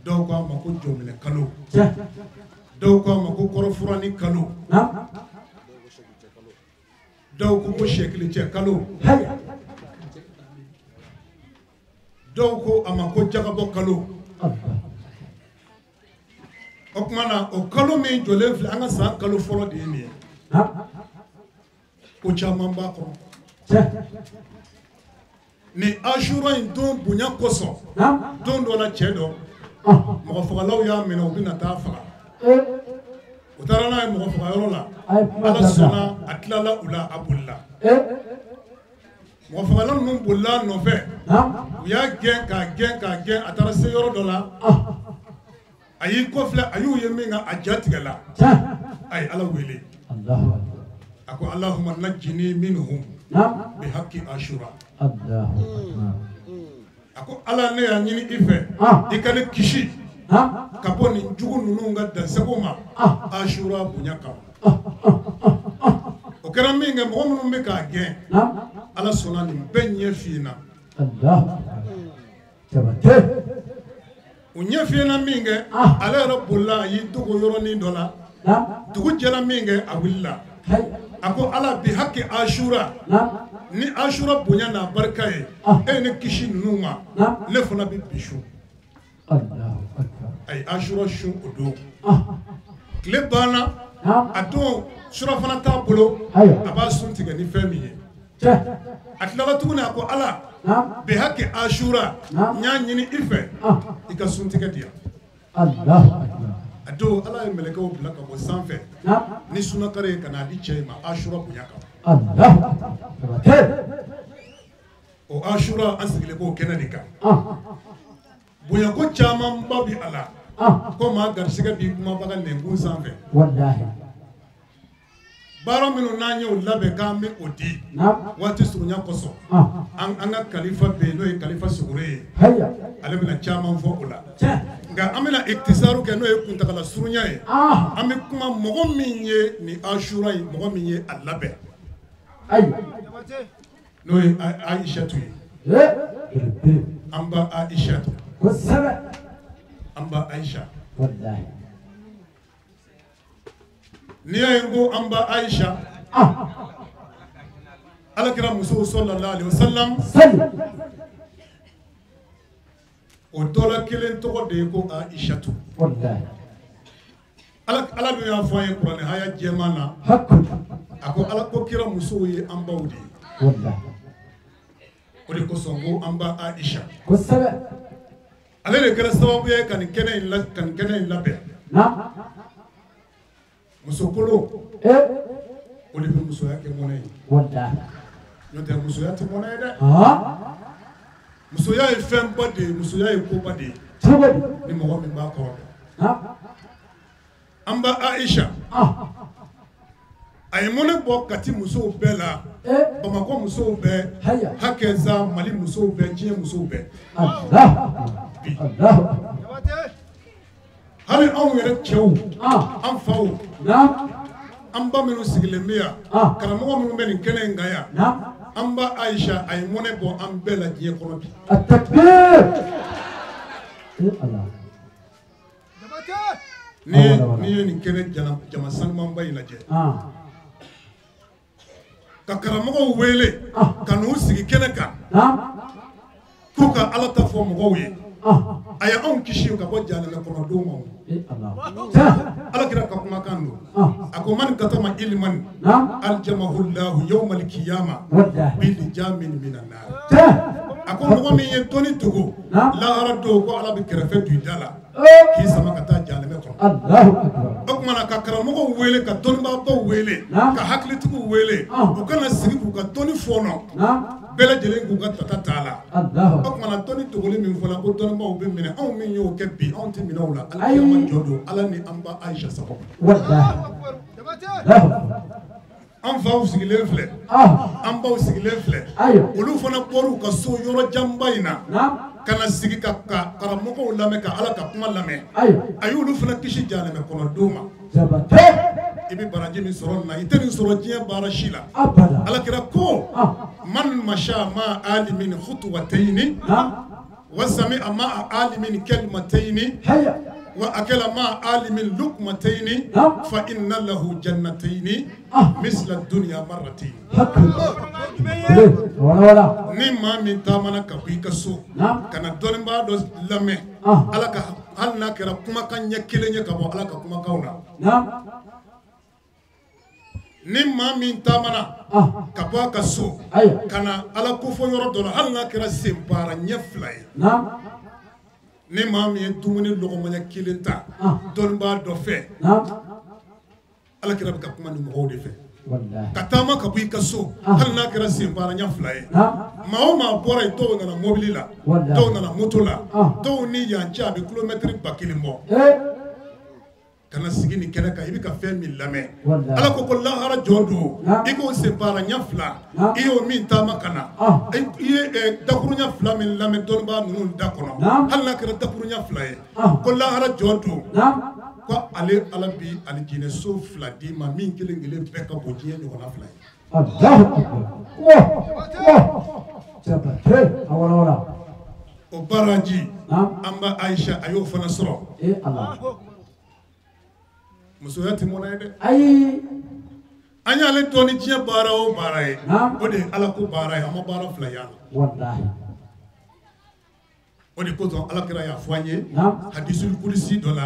dɔw k'a ma ko jɔminɛ kalo dɔw k'a ma ko kɔrɔfurani kalo dɔw ko ko sɛkilicɛ kalo dɔw ko a ma ko jagabɔ kalo o tuma na o kalo min jɔlen filɛ an ka san kalo fɔlɔ de ye nin ye ko caman b'a kɔnɔ. Ni Asura in don bonya kosɔn don dɔ la cɛ dɔ mɔgɔ fagalaw y'a minɛ u bɛna taa faga u taara n'a ye mɔgɔ faga yɔrɔ la Ala sɔnna a tilala u la a bolila mɔgɔ fagala ninnu bolila a nɔfɛ u y'a gɛn k'a gɛn k'a gɛn a taara se yɔrɔ dɔ la a y'i kɔfilɛ a y'u ye min kan a ja tigɛla a ye Ala wele a ko Allahumma najjini minhum bi haqi Ashura. A ko Ala ne y'a ɲini i fɛ i ka ne kisi ka bɔ nin jugu ninnu ka dansago ma Ashura bonya kama. O kɛra min kɛ mɔgɔ minnu bɛ k'a gɛn Ala sɔnna nin bɛɛ ɲɛ f'i na. O ɲɛ f'i na min kɛ ale yɛrɛ bolila a y'i dogo yɔrɔnin dɔ la dugu jɛra min kɛ a wulila. A ko Ala bi haki Ashura ni Ashura bonya n'a barika ye e ye ne kisi ninnu ma ne fana bɛ bi su. A ye Ashura sun o don tile banna a don surafana t'a bolo a b'a sun tigɛ ni fɛn min ye a tilala tuguni a ko Ala bi haki Ashura n y'a ɲini i fɛ i ka sun tigɛ di yan. A don Ala ye mɛlɛkɛw bila ka bɔ sanfɛ ni sunakare ye ka n'a di cɛ in ma Ashura bonya kama. O Ashura an sigilen b'o kɛnɛ de kan. Bonyako camanba bi a la ko maa garisɛgɛ b'i kumabaga nɛnkun sanfɛ. Baara minnu n'an y'o labɛn k'an bɛ o di waati surunya kosɔn an ka kalifa bɛ yen n'o ye kalifa Sugure ye ale bɛna caman fɔ o la nka an bɛna ikitisaru kɛ n'o ye kuntagala surunya ye an bɛ kuma mɔgɔ min ye nin Asura ye mɔgɔ min ye a labɛn n'o ye Ayisatu ye an ba Ayisatu an ba Ayisa. N'i y'a ye n ko an ba Ayisa Ala kira musow sallallahu alaihi wasallam o dɔ la kelen tɔgɔ de ye ko Ayisatu. Ala dun y'a fɔ an ye kuranɛ haya jɛman na a ko Ala ko kira musow ye an baw de ye o de kosɔn ko an ba Ayisa ale de kɛra sababu ye ka nin kɛnɛ in labɛn. Musokolo o de bɛ musoya kɛ mɔnɛ ye. N'o tɛ musoya tɛ mɔnɛ ye dɛ. Musoya ye fɛnba de ye, musoya ye koba de ye. Ni mɔgɔ min b'a kɔrɔ dɔn. An ba Aisha. A ye mɔnɛ bɔ Kati musow bɛɛ la, Bamakɔ musow bɛɛ, hakɛza Mali musow bɛɛ, diɲɛ musow bɛɛ. Bi. Hali anw yɛrɛ cɛw, an faw, an ba minnu sigilen bɛ yan, karamɔgɔ minnu bɛ nin kɛnɛ in kan yan, an ba Aisha a ye mɔnɛ bɔ an bɛɛ la diɲɛ kɔnɔ bi. N'i ye nin kɛnɛ jama sanumanba in lajɛ, ka karamɔgɔw wele ka n'u sigi kɛnɛ kan k'u ka Ala ta fɔ mɔgɔw ye, a ye anw kisi ka bɔ jahanama kɔnɔdenw ma. Ala kira ka kumakan don, a ko man katama ilman aljamahu lahu yawmal qiyama bil jamin minan nar. A ko mɔgɔ min ye dɔnni dogo lahara don, ko Ala bɛ kɛrɛfɛ don i da la k'i sama ka taa jahanama kɔnɔ. O tuma na ka karamɔgɔw wele, ka dɔnnibaabaw wele, ka hakilitigiw wele, u kana sigi k'u ka dɔnni fɔɔnɔ, bɛɛ lajɛlen k'u ka tata t'a la. O tuma na dɔnni dogoli min fɔla ko dɔnnibaaw bɛ minɛ, anw min y'o kɛ bi, anw tɛ minɛ o la. Alikiyama jɔ don, Ala ni an ba Aisha sababu. An faw sigilen filɛ, an baw sigilen filɛ, olu fana bɔr'u ka so yɔrɔ janba in na ka na sigi ka karamɔgɔw lamɛn, ka Ala ka kuma lamɛn. A y'olu fana kisi jahanama kɔnɔdenw ma. I bɛ baraji min sɔrɔ nin na, i tɛ nin sɔrɔ diɲɛ baara si la. Ala kira ko man masha ma alimin khutuwatayni wa sami'a ma alimin kalimatayni wa akala ma alimin lukmatayni fa inna lahu jannatayni misla dunya marratayn. Ni maa min taamana ka bɔ i ka so ka na dɔnnibaa dɔ lamɛn, Ala ka hali n'a kɛra kumakan ɲɛ kelen ye ka bɔ Ala ka kumakanw na, ni maa min taamana ka bɔ a ka so ka na Ala kofɔ yɔrɔ dɔ la, hali n'a kɛra senbaara ɲɛ fila ye, ni maa min ye dumuni lɔgɔmanya kelen ta dɔnnibaa dɔ fɛ, Ala kira bɛ ka kuma ni mɔgɔw de fɛ. Ka taama ka bɔ i ka so, hali n'a kɛra senbaara ɲɛ fila ye, maa o maa bɔra yen, dɔw nana mobili la, dɔw nana moto la, dɔw ni yan cɛ a bɛ kilomɛtiri 1000 bɔ, ka na sigi nin kɛnɛ kan, i bɛ ka fɛn min lamɛn. Ala ko lahara jɔ don, i k'o senbaara ɲɛ fila, i y'o min taama ka na, i ye dakuruɲɛ fila min lamɛn dɔnnibaa ninnu da kɔnɔ, hali n'a kɛra dakuruɲɛ fila ye, ko lahara jɔ don, ko ale Ala bi alijinɛ so fila d'i ma min kelen kelen bɛɛ ka bon diɲɛ ɲɔgɔnna fila ye. O baraji an ba Aisha a y'o fana sɔrɔ. Musoya tɛ mɔnɛ ye dɛ. Ayi. An y'ale dɔn ni diɲɛ baara o baara ye, o de ye Ala ko baara ye, an ma baara fila y'a la. O de kosɔn Ala kira y'a fɔ an ye hadisul kudusi dɔ la.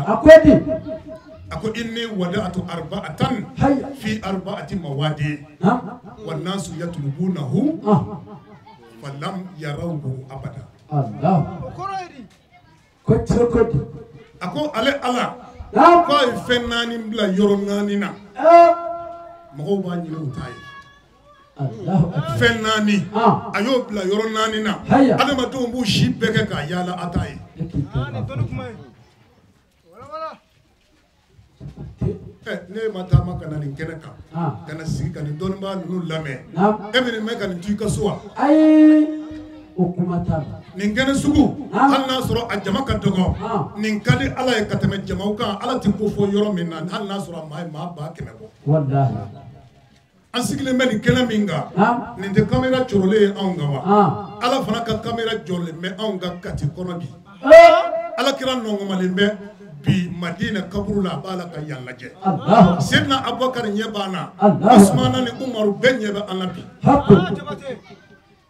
A ko inni wada'tu arba'atan fi arba'ati mawadi wan nasu yatlubunahu falam yarawhu abada. A ko ale Ala k'a ye fɛn naani bila yɔrɔ naani na, mɔgɔw b'a ɲini u t'a ye. Fɛn naani a y'o bila yɔrɔ naani na, adamadenw b'u si bɛɛ kɛ k'a yaala a t'a ye. Ne ma taama ka na nin kɛnɛ kan, ka na sigi ka nin dɔnnibaa ninnu lamɛn, e bɛ nin mɛn ka nin to i ka so wa? O kuma t'a la. Nin kɛnɛ sugu, hali n'a sɔrɔ a jama ka dɔgɔ, nin ka di Ala ye ka tɛmɛ jamaw kan. Ala tɛ ko fɔ yɔrɔ min na, hali n'a sɔrɔ a maa ye maa 100,000 bɔ. An sigilen bɛ nin kɛnɛ min kan, nin tɛ kamera jɔrɔlen ye anw kan wa? Ala fana ka kamera jɔlen bɛ anw ka Kati kɔnɔ bi. Ala kira nɔngɔnmalen bɛ bi Madina kaburu la, a b'a la ka yan lajɛ. Seydina Abubakar ɲɛ b'an na, Usumana ni Umaru bɛɛ ɲɛ bɛ an na bi.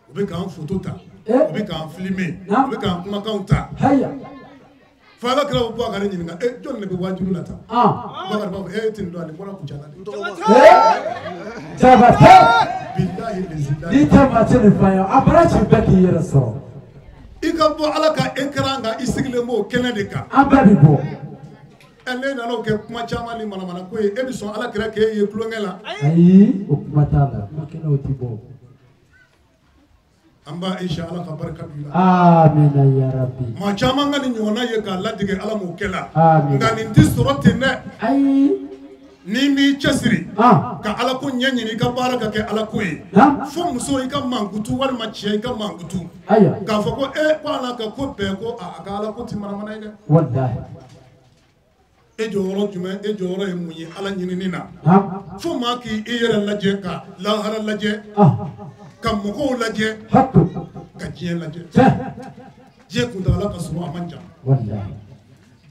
U bɛ k'an foto ta, u bɛ k'an filmer, u bɛ k'an kumakanw ta. Fo Ala kira bɛ Bubakar ɲininka, e jɔn de bɛ waajuli la tan? Bubakar b'a fɔ, e tɛ nin dɔn, nin bɔra Kucala de. Jabate. Bilahi lezi la. N'i tɛ maa tɛ nin fɔ an ye, a bara ci bɛɛ k'i yɛrɛ sɔrɔ. I ka bɔ Ala ka écran kan, i sigilen b'o kɛnɛ de kan. An bɛɛ bɛ bɔ. Ɛ ne nana o kɛ kuma caman ni manamana ko ye, e bɛ sɔn Ala kira k'e ye tulonkɛ la? Ayi, o kuma t'a la, kuma kɛnɛw tɛ bɔ. An ba Aisha Ala ka barika d'u la. Amina ya Rabbi. Maa caman ka nin ɲɔgɔnna ye k'a ladege Ala m'o kɛ la. Nka nin tɛ sɔrɔ ten dɛ. Ayi. N'i m'i cɛsiri. Ka Ala ko ɲɛɲini i ka baara ka kɛ Ala ko ye. Fo muso i ka mankutu walima cɛ i ka mankutu. K'a fɔ ko ko Ala ka ko bɛɛ ko a ka Ala ko ti manamana ye dɛ. Walahi. E jɔyɔrɔ jumɛn, e jɔyɔrɔ ye mun ye Ala ɲinini na. Fo maa k'i yɛrɛ lajɛ ka lahara lajɛ. Ka mɔgɔw lajɛ. Ka diɲɛ lajɛ. Diɲɛ kuntaala ka surun a man jan.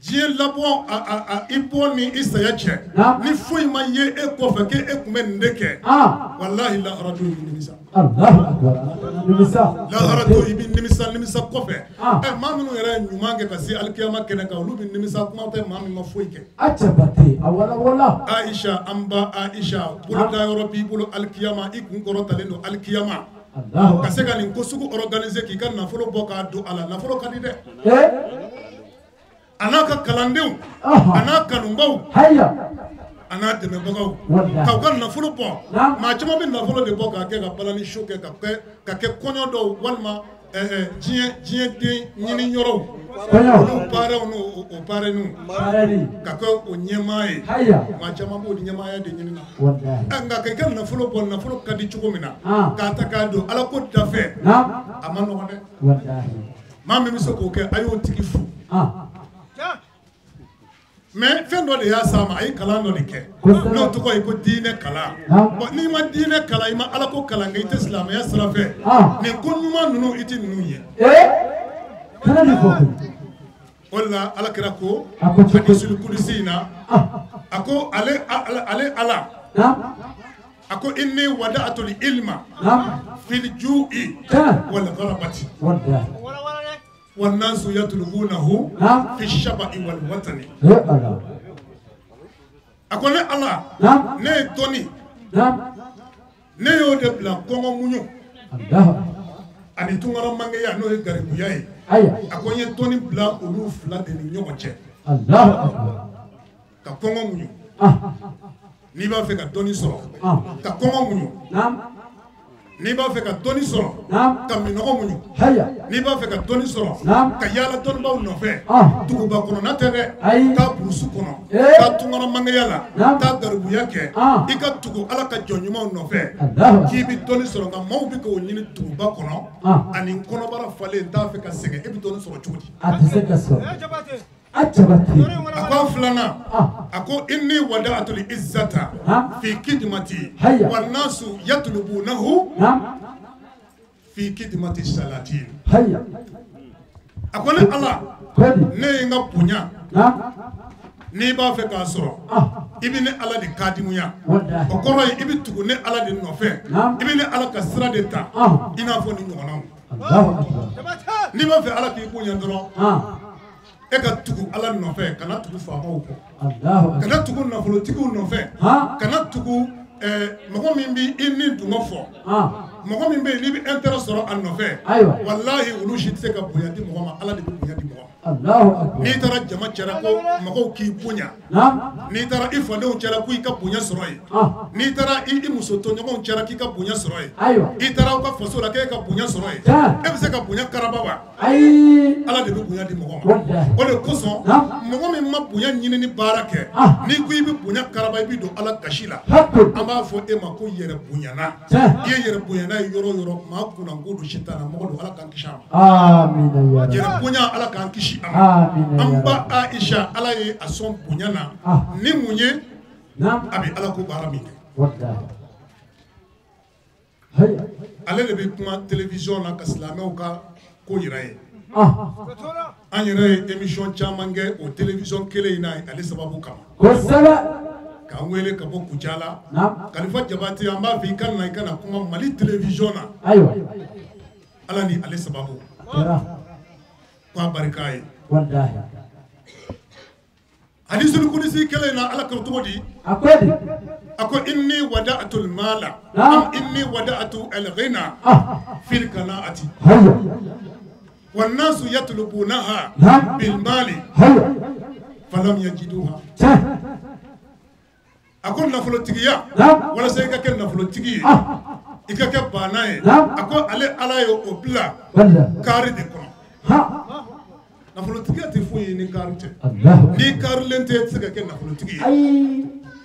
Diɲɛ labɔ i bɔ ni i saya cɛ. Ni foyi ma ye e kɔfɛ k'e tun bɛ nin de kɛ. Walahi lahara don i bɛ nimisa. Lahara don i bɛ nimisa kɔfɛ. Ɛ maa minnu yɛrɛ ye ɲuman kɛ ka se alikiyama kɛnɛ kan olu bɛ nimisa kuma tɛ maa min ma foyi kɛ. A cɛbate a wala wala. Aisha an ba Aisha bolodayɔrɔ b'i bolo alikiyama i kun kɔrɔtalen don alikiyama. Ka se ka nin ko sugu organiser k'i ka nafolo bɔ k'a don a la nafolo ka di dɛ. A n'a ka kalandenw a n'a kanubaw a n'a dɛmɛbagaw k'aw ka nafolo bɔ maa caman bɛ nafolo de bɔ k'a kɛ ka balani su kɛ ka kɛ kɔɲɔ dɔw walima diɲɛ den ɲini yɔrɔw olu parrainw n'o parrainw ka kɛ o ɲɛmaa ye maa caman b'o ɲɛmaaya de ɲini na nka k'i ka nafolo bɔ nafolo ka di cogo min na k'a ta k'a don Ala ko dafɛ a ma nɔgɔn dɛ maa min bɛ se k'o kɛ a y'o tigi fo. Mais fɛn dɔ de y'a s'a ma a ye kalan dɔ de kɛ n'o tɔgɔ ye ko diinɛ kalan. Bon n'i ma diinɛ kalan i ma Ala ko kalan kɛ i tɛ silamɛya sira fɛ nin ko ɲuman ninnu i tɛ ninnu ye. O de la Ala kira ko hadisul kudusi in na a ko ale Ala a ko inni wada'atul ilma fil ju'i wal gharabati. والناس يطلبونه في الشبع والوطن. أقول الله نه توني نه يودي بلا كونغو مونيو أني تونغارا مانغيا نو غاربويا أقول يه توني بلا أولو فلا دني نيوم تشي الله أكبر ka kɔngɔ muɲu n'i b'a fɛ ka dɔnni sɔrɔ ka kɔngɔ muɲu n'i b'a fɛ ka dɔnni sɔrɔ ka minɔgɔ muɲu n'i b'a fɛ ka dɔnni sɔrɔ ka yaala dɔnnibaw nɔfɛ duguba kɔnɔna tɛ dɛ taa burusu kɔnɔ taa tunkara mangeya la taa garibuya kɛ i ka tugu Ala ka jɔn ɲumanw nɔfɛ k'i bɛ dɔnni sɔrɔ nka maaw bɛ k'o ɲini duguba kɔnɔ ani kɔnɔbara falen t'a fɛ ka sɛgɛn e bɛ dɔnni sɔrɔ cogo di? A tɛ se ka sɔrɔ. A ko filanan a ko inni wada'atul izzata fi kidmati wan nasu yatlubunahu fi kidmati salatin. A ko ne Ala ne ye n ka bonya n'i b'a fɛ k'a sɔrɔ i bɛ ne Ala de kadimuya o kɔrɔ ye i bɛ tugu ne Ala de nɔfɛ i bɛ ne Ala ka sira de ta i n'a fɔ ni ɲɔgɔnnaw n'i b'a fɛ Ala k'i bonya dɔrɔn e ka tugu Ala nɔfɛ kana tugu faamaw kɔ kana tugu nafolotigiw nɔfɛ kana tugu mɔgɔ min bɛ i ni dungɔ fɔ mɔgɔ min bɛ yen n'i bɛ intérêt sɔrɔ a nɔfɛ walahi olu si tɛ se ka bonya di mɔgɔ ma Ala de bɛ bonya di mɔgɔ ma n'i taara jama cɛla ko mɔgɔw k'i bonya n'i taara i fadenw cɛla ko i ka bonya sɔrɔ yen n'i taara i muso tɔɲɔgɔnw cɛla k'i ka bonya sɔrɔ yen i taara aw ka faso la k'e ka bonya sɔrɔ yen e bɛ se ka bonya karaba wa? Ala de bɛ bonya di mɔgɔ ma o de kosɔn mɔgɔ min ma bonya ɲinini baara kɛ n'i ko i bɛ bonya karaba i bɛ don Ala gasi la an b'a fɔ e ma ko yɛrɛ bonyana i ye yɛrɛ bonyana ye yɔrɔ o yɔrɔ maa kunnanko don sitana mɔgɔ don Ala k'an kisi a ma yɛrɛ bonya Ala k'an kisi a ma an ba Aisha Ala ye a sɔn bonya na ni mun ye a bɛ Ala ko baara min kɛ ale de bɛ kuma télévision na ka silamɛw ka ko yira ye an yɛrɛ ye émission caman kɛ o télévision kelen in na ale sababu kama k'an wele ka bɔ Kucala Kalifa Jabate an b'a fɛ i ka na i ka na kuma Mali télévision na Ala ni ale sababu k'a barika ye hadisul kudusi kelen in na Ala ko cogo di a ko inni wada'atul mala am inni wada'atu al-ghina fil qana'ati wan nasu yatlubunaha bil mali falam yajiduha. A ko nafolotigiya walasa i ka kɛ nafolotigi ye I ka kɛ baana ye. A ko ale Ala ye o bila kaari de kɔnɔ. Nafolotigiya tɛ foyi ye ni kaari tɛ. N'i kaarilen tɛ, e tɛ se ka kɛ nafolotigi ye.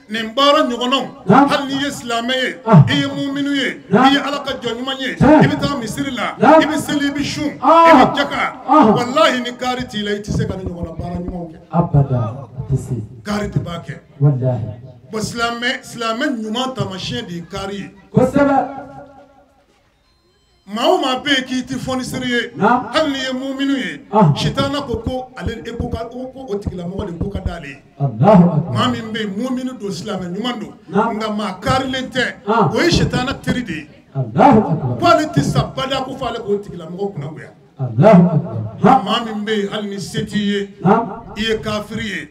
Nin baara ɲɔgɔnnaw, hali n'i ye silamɛ ye, i ye muminu ye, i ye Ala ka jɔn ɲuman ye, i bɛ taa misiri la, i bɛ seli, i bɛ sun, i bɛ jaka, walahi ni kaari t'i la, i tɛ se ka nin ɲɔgɔnna baara ɲumanw kɛ. Kaari de b'a kɛ. Bon, silamɛ ɲuman taamasiyɛn de ye kaari ye. Maa o maa bɛ yen k'i tɛ fɔnisere ye, hali n'i ye muminu ye, sitana ko ale e ko o tigilamɔgɔ de ko ka d'ale ye. Maa min bɛ yen muminu don, silamɛ ɲuman don, nka maa kaarilen tɛ, o ye sitana teri de ye. Ko ale tɛ sa bada ko f'ale k'o tigilamɔgɔ kunnagoya. Maa min bɛ yen hali ni se t'i ye, i ye kafiri ye,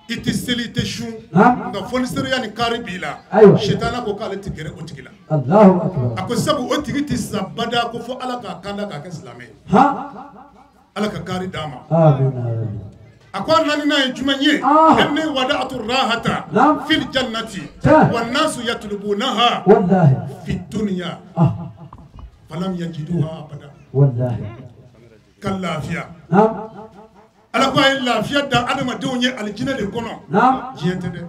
i tɛ seli, i tɛ sun, nka fɔnisereya ni kaari b'i la, sitana ko k'ale tɛ gɛrɛ o tigi la. A ko sabu o tigi tɛ sa bada ko fo Ala k'a kanda k'a kɛ silamɛ ye. Ala ka kaari d'a ma. A ko a naaninan ye jumɛn ye? Inni wada'tu rahata fil jannati wan nasu yatlubunaha fi dunya falam yajiduha abada. Ka lafiya. Ala ko a ye lafiya da adamadenw ye alijinɛ de kɔnɔ. Diɲɛ tɛ dɛ.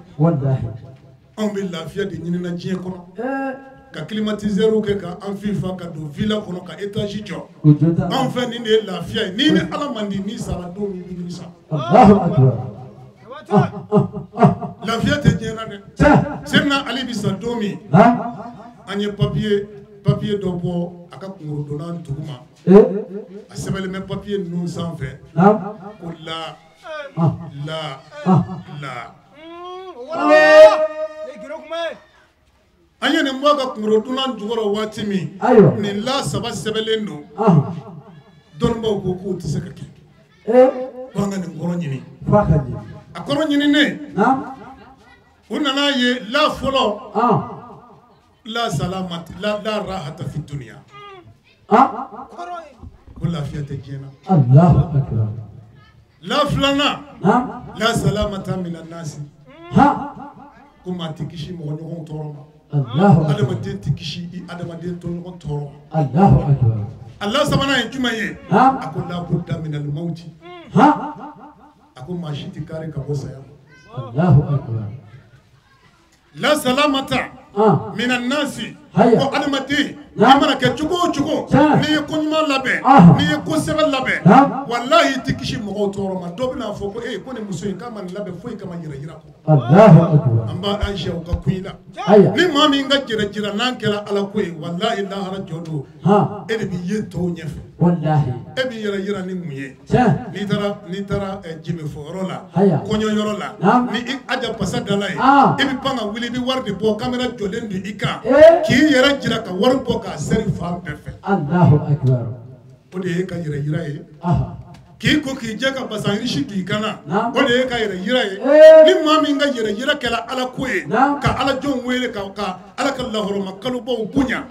Anw bɛ lafiya de ɲinina diɲɛ kɔnɔ. Ka climatiseur kɛ ka an fifa ka don villa kɔnɔ ka étage jɔ. Anw fɛ nin de ye lafiya ye. N'i ni Ala man di, n'i sara don min i bɛ nimisa. Lafiya tɛ diɲɛ na dɛ. Seyidina Ali bɛ sa don min, an ye papier dɔ bɔ a ka kungorodonna dugu ma. A sɛbɛnlen bɛ papier ninnu sanfɛ ko la la la. An ye nin bɔ a ka kungorodonna jukɔrɔ waati min, nin la saba sɛbɛnlen don. Dɔnnibaw ko k'o tɛ se ka kɛ. Ko an ka nin kɔrɔ ɲini. A kɔrɔ ɲininen, u nana ye la fɔlɔ, la salamati la rahata fi dunya. Ko lafiya tɛ diɲɛ na. La filanan, la salamata minan nasi. Ko maa tɛ kisi mɔgɔ ɲɔgɔn tɔɔrɔ ma. Adamaden tɛ kisi i adamaden tɔɲɔgɔn tɔɔrɔ ma. A la sabanan ye jumɛn ye? A ko la budda minal mawti. A ko maa si tɛ kari ka bɔ saya ma. La salamata minan nasi. Ko adamaden, i mana kɛ cogo o cogo, n'i ye ko ɲuman labɛn, n'i ye ko sɛbɛn labɛn, walahi i tɛ kisi mɔgɔw tɔɔrɔ ma. Dɔ bɛna fɔ ko ee ko nin muso in k'a ma nin labɛn foyi kama yɛrɛ yira kɔ. An b'a Aisha u ka kun i la. Ni maa min ka jɛrɛ jira n'an kɛra Ala ko ye, walahi lahara jɔ don, e de bɛ ye tɔw ɲɛfɛ. E b'i yɛrɛ yira ni mun ye? N'i taara jimifɔyɔrɔ la, kɔɲɔyɔrɔ la, ni i aja pasa dala ye, i bɛ pan ka wuli, i bɛ wari de bɔ, kamera jɔlen don i kan, k'i yɛrɛ jira ka wari bɔ k'a seri fan bɛɛ fɛ. O de ye ka yɛrɛ yira ye. K'i ko k'i jɛ ka basan irisi don i kan na, o de ye ka yɛrɛ yira ye. Ni maa min ka yɛrɛ yira kɛra Ala ko ye, ka Ala jɔnw wele ka Ala ka lahɔrɔma kalobaw bonya,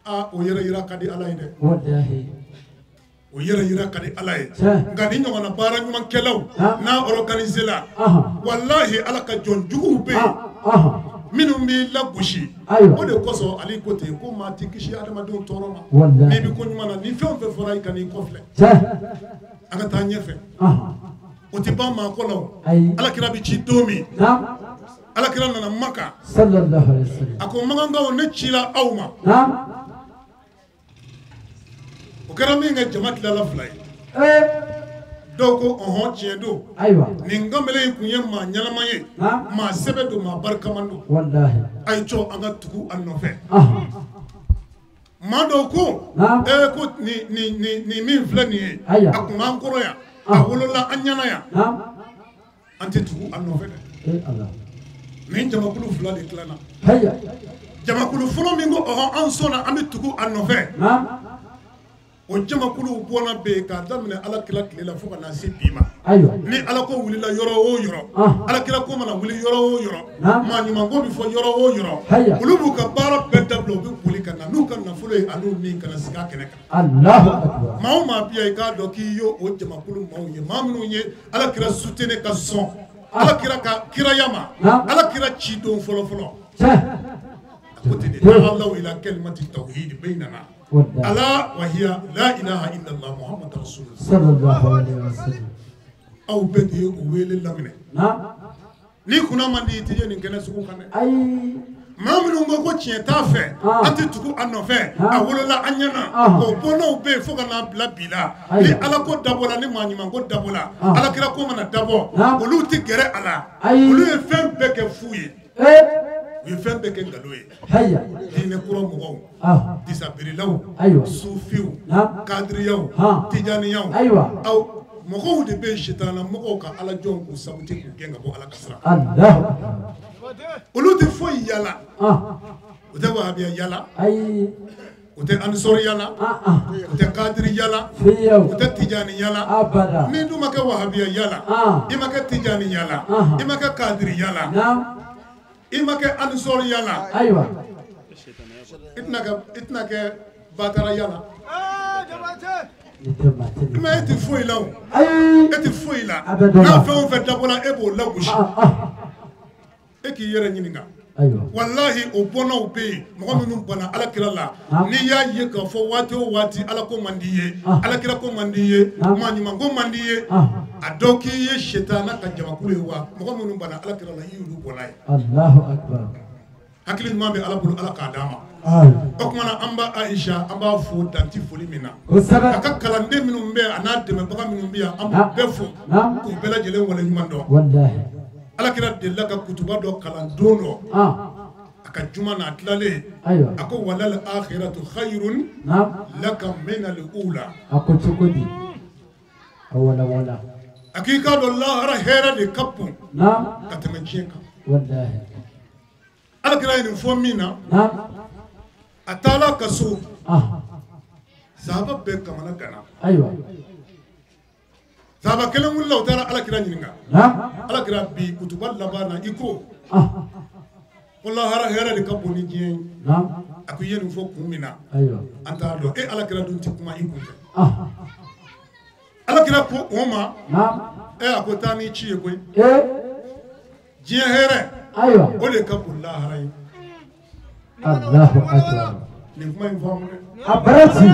aa o yɛrɛ yira ka di Ala ye dɛ. O yɛrɛ yira ka di Ala ye. Nka ni ɲɔgɔnna baara ɲumankɛlaw n'a organisé la, walahi Ala ka jɔn juguw bɛ yen minnu b'i lagosi. O de kosɔn ale ko ten ko maa tɛ kisi adamadenw tɔɔrɔ ma. N'i bɛ ko ɲuman na, ni fɛn o fɛn fɔra i kan'i kɔfilɛ. An ka taa ɲɛfɛ. O tɛ ban maa kɔ la o. Ala kira bɛ ci don min, Ala kira nana Maka. A ko Makankaw, ne cila aw ma. O kɛra min kɛ, jama tilala fila ye. Dɔw ko ɔhɔn tiɲɛ don, nin kamalen in kun ye maa ɲɛnama ye, maa sɛbɛ don, maa barikama don, a ye cɔ an ka tugu a nɔfɛ. Maa dɔw ko ee ko nin min filɛ nin ye, a kun b'an kɔrɔ yan, a wolola an ɲɛna yan, an tɛ tugu a nɔfɛ dɛ. Nin jamakulu fila de tilanna. Jamakulu fɔlɔ min ko ɔhɔn an sɔnna an bɛ tugu a nɔfɛ, o jamakulu bɔnna bɛ yen k'a daminɛ Ala kira tile la fo ka na se bi ma. Ni Ala ko wulila yɔrɔ o yɔrɔ, Ala kira ko mana wuli yɔrɔ o yɔrɔ, maa ɲuman ko bɛ fɔ yɔrɔ o yɔrɔ, olu b'u ka baara bɛɛ dabila, u bɛ boli ka na n'u ka nafolo ye an'u min ka na sigi a kɛnɛ kan. Maa o maa bi yan, i k'a dɔn k'i y'o o jamakulu maaw ye, maa minnu ye Ala kira soutenir ka sɔn Ala kira ka kiraya ma, Ala kira ci don fɔlɔ fɔlɔ. A ko Ta'alaw ila kalimati tawhid bainana. Ala wa hiya la ilaha illa Allah Muhammad rasulullah sallallahu alaihi wasallam. Aw bɛɛ de ye o wele laminɛ. Ni kunna man di i tɛ ye nin kɛnɛ sugu kan dɛ. Ayi. Maa minnu ko ko tiɲɛ t'a fɛ, an tɛ tugu a nɔfɛ, a wolola an ɲɛna, o bɔnnaw bɛ yen fo ka n'a bila bi la. Ni Ala ko dabɔla, ni maa ɲuman ko dabɔla, Ala kira ko mana dabɔ, olu tɛ gɛrɛ a la. Olu ye fɛn bɛɛ kɛ fu ye. U ye fɛn bɛɛ kɛ nkalon ye. Diinɛ kura mɔgɔw, disabirilaw, sufiw, kadiriyaw, tijaniyaw, aw mɔgɔw de bɛ yen sitana mɔgɔw ka ala jɔnw k'u sabuti k'u gɛn ka bɔ Ala ka sira. Olu tɛ foyi yala. U tɛ wahabiya yala. U tɛ anisɔri yala. U tɛ kadiri yala. U tɛ tijani yala. Ni dun ma kɛ wahabiya yala, i ma kɛ tijani yala, i ma kɛ kadiri yala, i ma kɛ anisɔri yala, i tɛna kɛ batara yala. Mais e tɛ foyi la o. E tɛ foyi la. N'a fɛn o fɛn dabɔla e b'o lagosi. E k'i yɛrɛ ɲininka. Walahi o bɔnnaw bɛ yen mɔgɔ minnu banna Ala kira la. N'i y'a ye k'a fɔ waati o waati Ala ko man di ye, Ala kira ko man di ye, maa ɲuman ko man di ye, a dɔw k'i ye sitana ka jamakulu ye wa mɔgɔ minnu banna Ala kira la i y'olu bɔnna ye. Alahu akbar. Hakili ɲuman bɛ Ala bolo, Ala k'a d'a ma. O tuma na an b'a Ayisa, an b'a fo danti foli min na. A ka kalanden minnu bɛ yan a n'a dɛmɛbaga minnu bɛ yan, an b'u bɛɛ fo k'u bɛɛ lajɛlen waleɲuman dɔn. Ala kira delila ka kutuba dɔ kalan don dɔ. A ka juma n'a tilalen, a ko walal akhiratu khayrun laka minal ula. A ko cogo di? A wala wala. A k'i k'a dɔn lahara hɛrɛ de ka bon ka tɛmɛ diɲɛ kan. Ala kira ye nin fɔ min na, a taara ka so, sahaba bɛɛ kamana ganna. Sahaba kelen wulila, o taara Ala kira ɲininka. Ala kira bi kutuba laban na i ko ko lahara hɛrɛ de ka bon ni diɲɛ ye. A ko i ye nin fɔ kun min na, an t'a dɔn. E Ala kira dun tɛ kuma i kun fɛ. Ala kira ko o ma, a ko taa n'i ci ye koyi. Diɲɛ hɛrɛ, o de ka bon lahara ye. Allahu akbar. Nin kuma in faamu dɛ. A barati.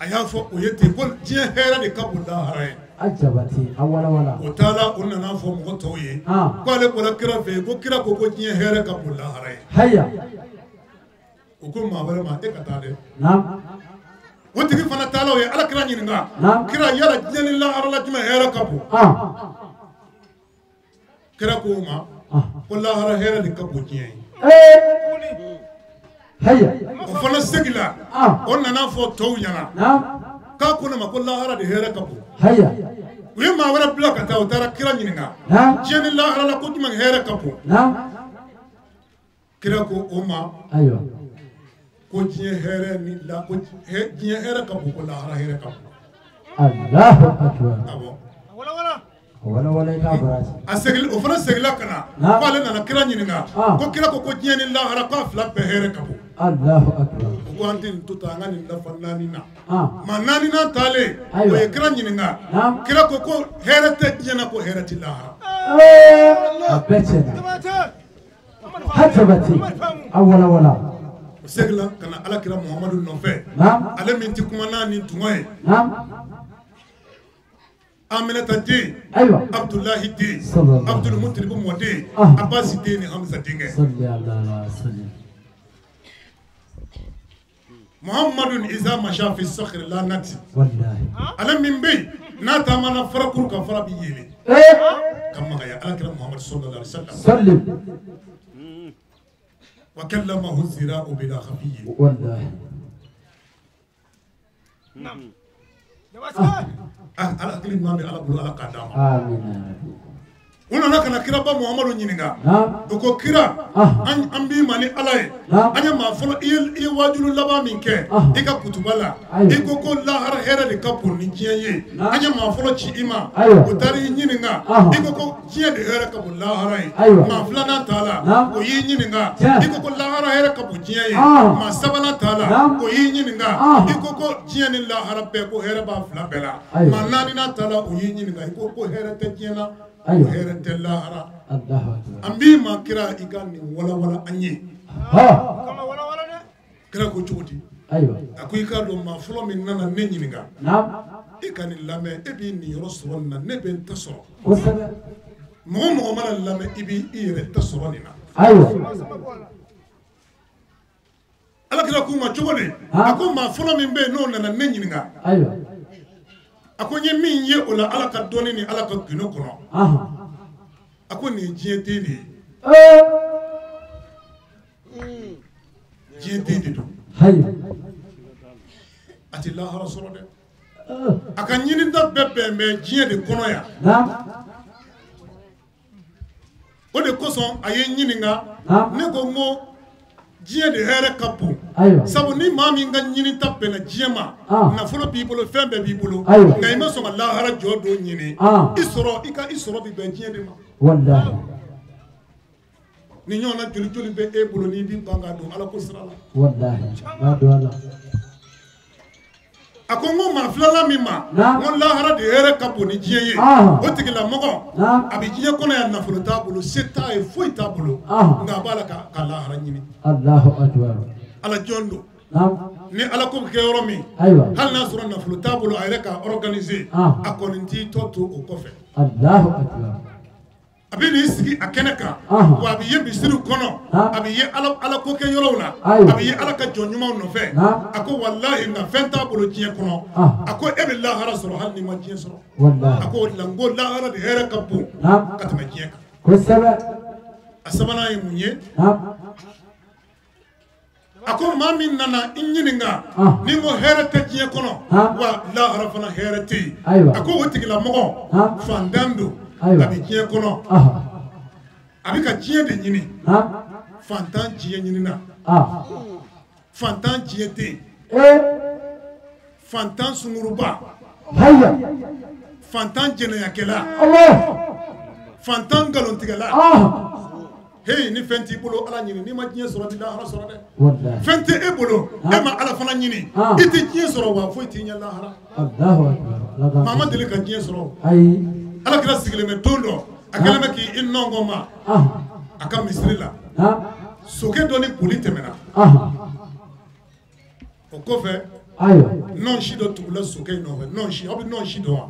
A y'a fɔ o ye ten ko diɲɛ hɛrɛ de ka bon lahara ye. A jabati, a wala wala. O taara o nana fɔ mɔgɔ tɔw ye. K'ale bɔra kira fɛ yen ko kira ko ko diɲɛ hɛrɛ ka bon lahara ye. Haya. O ko maa wɛrɛ ma e ka taa dɛ. O tigi fana taala o ye Ala kira ɲininka. Kira yala diɲɛ ni lahara la jumɛn hɛrɛ ka bon? Kira ko o ma ko lahara hɛrɛ de ka bon diɲɛ ye. O fana seginna, o nana fɔ tɔw ɲɛna k'a ko ne ma ko lahara de hɛrɛ ka bon. U ye maa wɛrɛ bila ka taa, o taara kira ɲininka diɲɛ ni lahara la ko jumɛn hɛrɛ ka bon. Kira ko o ma ko diɲɛ hɛrɛ ni la ko diɲɛ hɛrɛ ka bon ko lahara hɛrɛ ka bon. Allahu akbar. Awɔ. Wala wala i k'a baraji. A segin, o fana seginna ka na k'ale nana kira ɲininka ko kira ko ko diɲɛ ni lahara k'a fila bɛɛ hɛrɛ ka bon. Allahu akbar. O ko an tɛ nin to tan, an ka nin dafa naani na. Maa naani na taalen, o ye kira ɲininka. Kira ko ko hɛrɛ tɛ diɲɛ na ko hɛrɛ tɛ lahara. A bɛɛ tiɲɛna. Ha jabati. A wala wala. O seginna ka na Ala kira Muhamadu nɔfɛ. Ale min tɛ kuma n'a ni tuma ye. Aminata den, Abdulahi den, Abdul Mutalib mɔden, Abasi den ni Hamza denkɛ. Muhammadun iza masha fi sakhri lanati. Ale min bɛ yen n'a taamana farakuru kan fara bɛ yelen. Ka magaya Ala kira Muhammad sallallahu alaihi wasallam. Wa kallamahu zira'u bila khafiyyi. Wallahi. Ala hakili ɲuman bɛ Ala bolo, Ala k'a d'a ma. Amina. U nana ka na kiraba Muhamadu ɲininka. U ko kira, an b'i ma ni Ala ye. An ye maa fɔlɔ, i ye waajulu laban min kɛ i ka kutuba la, i ko ko lahara hɛrɛ de ka bon ni diɲɛ ye. An ye maa fɔlɔ ci i ma, o taara i ɲininka, i ko ko diɲɛ de hɛrɛ ka bon lahara ye. Maa filanan t'a la, o y'i ɲininka, i ko ko lahara hɛrɛ ka bon diɲɛ ye. Maa sabanan t'a la, o y'i ɲininka, i ko ko diɲɛ ni lahara bɛɛ ko hɛrɛ b'a fila bɛɛ la. Maa naaninan t'a la, o y'i ɲininka, i ko ko hɛrɛ tɛ diɲɛ na, Hɛrɛ tɛ lahara. An b'i ma kira i ka nin walawala an ye. Kira ko cogo di? A ko i k'a dɔn maa fɔlɔ min nana ne ɲininka. E ka nin lamɛn, e b'i niyɔrɔ sɔrɔ nin na, ne bɛ n ta sɔrɔ. Mɔgɔ mɔgɔ mana lamɛn, i b'i yɛrɛ ta sɔrɔ nin na. Ala kira k'u ma cogo di? A ko maa fɔlɔ min bɛ yen n'o nana ne ɲininka. A ko n ye min ye o la Ala ka dɔnni ni Ala ka gundo kɔnɔ. A ko nin ye diɲɛ den de ye. Diɲɛ den de don. A tɛ lahara sɔrɔ dɛ. A ka ɲinita bɛɛ bɛn bɛ diɲɛ de kɔnɔ yan. O de kosɔn a ye n ɲininka, ne ko n ko diɲɛ de hɛrɛ ka bon. Sabu ni maa min ka ɲinita bɛnna diɲɛ ma, nafolo b'i bolo, fɛn bɛɛ b'i bolo, nka i ma sɔn ka lahara jɔ dɔ ɲini, i sɔrɔ i ka i sɔrɔ bi bɛn diɲɛ de ma. Ni ɲɔgɔnna joli joli bɛ e bolo n'i b'i ban k'a don Ala ko sira la. A ko n ko maa filanan min ma, n ko lahara de hɛrɛ ka bon ni diɲɛ ye, o tigilamɔgɔ a bɛ diɲɛ kɔnɔ yan, nafolo t'a bolo, se t'a ye, foyi t'a bolo, nka a b'a la ka lahara ɲini. Ala jɔn don. Ni Ala ko bɛ kɛ yɔrɔ min, hali n'a sɔrɔ nafolo t'a bolo, a yɛrɛ k'a organiser, a kɔni t'i tɔ to o kɔfɛ. A bɛ n'i sigi a kɛnɛ kan, wa a bɛ ye misiriw kɔnɔ, a bɛ ye Ala ko kɛ yɔrɔw la, a bɛ ye Ala ka jɔn ɲumanw nɔfɛ. A ko walahi nka fɛn t'a bolo diɲɛ kɔnɔ. A ko e bɛ lahara sɔrɔ hali n'i ma diɲɛ sɔrɔ. A ko o de la n ko lahara de hɛrɛ ka bon ka tɛmɛ diɲɛ kan. A sabanan ye mun ye? A ko maa min nana i ɲininka, ni n ko hɛrɛ tɛ diɲɛ kɔnɔ, wa lahara fana hɛrɛ tɛ yen. A ko o tigilamɔgɔ fantan don. A bɛ diɲɛ kɔnɔ, a bɛ ka diɲɛ de ɲini. Fantan diɲɛ ɲinina, fantan diɲɛ tɛ yen, fantan sunguruba, fantan jɛnɛyakɛla, fantan nkalontigɛla. Hey, ni fɛn t'i bolo Ala ɲini, n'i ma diɲɛ sɔrɔ i tɛ lahara sɔrɔ dɛ. Fɛn tɛ e bolo, e ma Ala fana ɲini, i tɛ diɲɛ sɔrɔ wa foyi t'i ɲɛ lahara. Maa ma deli ka diɲɛ sɔrɔ. Ala kira sigilen bɛ don dɔ, a kɛlen bɛ k'i nɔngɔn ma a ka misiri la, sokɛ dɔ ni boli tɛmɛna. O kɔfɛ, nɔnsi dɔ tugula sokɛ in nɔfɛ. Nɔnsi, aw bɛ nɔnsi dɔn wa?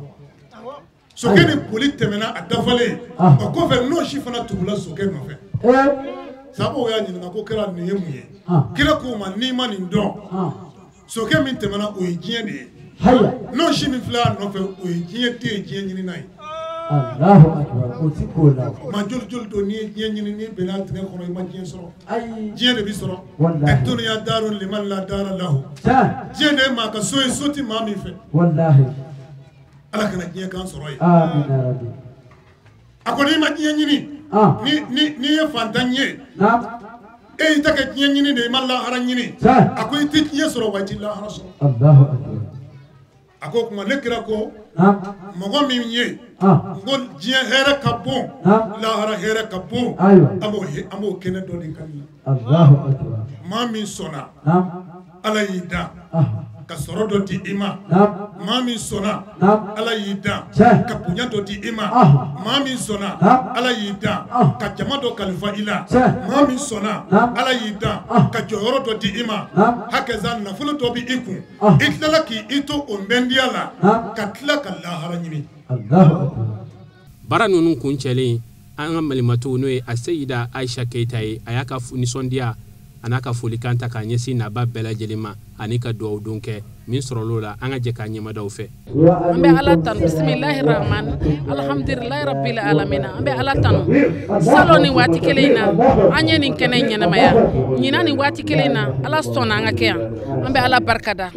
Sokɛ ni boli tɛmɛna a dafalen. O kɔfɛ nɔnsi fana tugula sokɛ nɔfɛ. Sababu y'a ɲininka ko kira nin ye mun ye? Kira k'u ma n'i ma nin dɔn, sokɛ min tɛmɛna o ye diɲɛ de ye. Nɔnsi min filɛ a nɔfɛ o ye diɲɛ den ye, diɲɛ ɲinina ye. Maa joli joli don n'i ye diɲɛ ɲini, n'i bɛnna a tigɛ kɔnɔ i ma diɲɛ sɔrɔ. Diɲɛ de bɛ sɔrɔ. Dunuya daaru liman la daara lahu. Diɲɛ de ye maa ka so ye, so tɛ maa min fɛ. Ala kana diɲɛ kan sɔrɔ yen. A ko n'i ma diɲɛ ɲini, n'i ye fantan ye, e y'i ta kɛ diɲɛ ɲini de ye, i ma lahara ɲini. A ko i tɛ diɲɛ sɔrɔ wa i tɛ lahara sɔrɔ. A ko o tuma ne kira ko mɔgɔ min ye n ko diɲɛ hɛrɛ ka bon, lahara hɛrɛ ka bon, an b'o kɛnɛ dɔ de kan. Maa min sɔnna, Ala y'i dan ka sɔrɔ dɔ di i ma. Maa min sɔnna, Ala y'i dan ka bonya dɔ di i ma. Maa min sɔnna, Ala y'i dan ka jama dɔ kalifa i la. Maa min sɔnna, Ala y'i dan ka jɔyɔrɔ dɔ di i ma. Hakɛza nafolo dɔ bɛ i kun, i tilala k'i to o mɛndiya la ka tila ka lahara ɲini. Baara ninnu kuncɛlen, an ka malimatu n'o ye a Seyida Ayisa Keyita ye, a y'a ka nisɔndiya a n'a ka folikan ta k'a ɲɛsin naba bɛɛ lajɛlen ma ani ka dugawu don kɛ min sɔrɔl'o la, an ka jɛ k'a ɲɛmadaw fɛ. An bɛ Ala tanu, bisimilahi rahman, alhamdulilahi rabbil alamin. An bɛ Ala tanu. Salon ni waati kelen in na, an ye nin kɛnɛ ɲɛnamaya. Ɲinan nin waati kelen in na, Ala sɔnna an ka kɛ yan. An bɛ Ala barika da,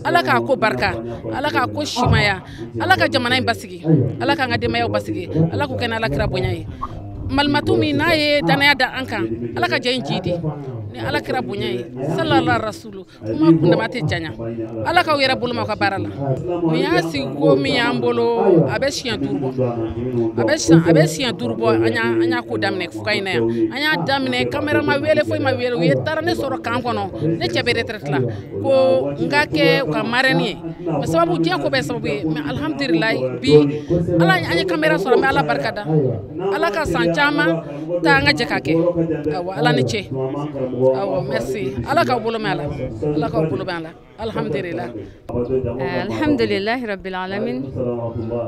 Ala k'a ko barika, Ala k'a ko simaya, Ala ka jamana in basigi, Ala k'an ka denbayaw basigi, Ala k'u kɛ ni Ala kira bonya ye. Malimatu min n'a ye danaya da an kan, Ala ka jɛ in jidi ni Ala kɛra bonya ye, sallallahu rasulu. Kuma kundama tɛ janya, Ala k'aw yɛrɛ bolo ma ka baara la. Nin y'a sigi ko min y'an bolo, a bɛ siɲɛ 5 bɔ, a bɛ siɲɛ 5 bɔ. An y'a ko daminɛ fuga in na yan, an y'a daminɛ caméra ma wele, foyi ma wele. U ye taara ne sɔrɔ kan kɔnɔ, ne cɛ bɛ retraite la, ko n ka kɛ u ka marraine ye. Mais sababu diɲɛ ko bɛɛ sababu ye, mais alhamdulilayi bi Ala an ye caméra sɔrɔ, an bɛ Ala barika da. Ala ka san caman ta an ka jɛ ka kɛ. Awɔ, Ala ni ce. Awɔ, merci. Ala k'aw bolo mɛn a la, Ala k'aw bolo mɛn a la. Alhamdulillah. Alhamdulillah rabbil alamin.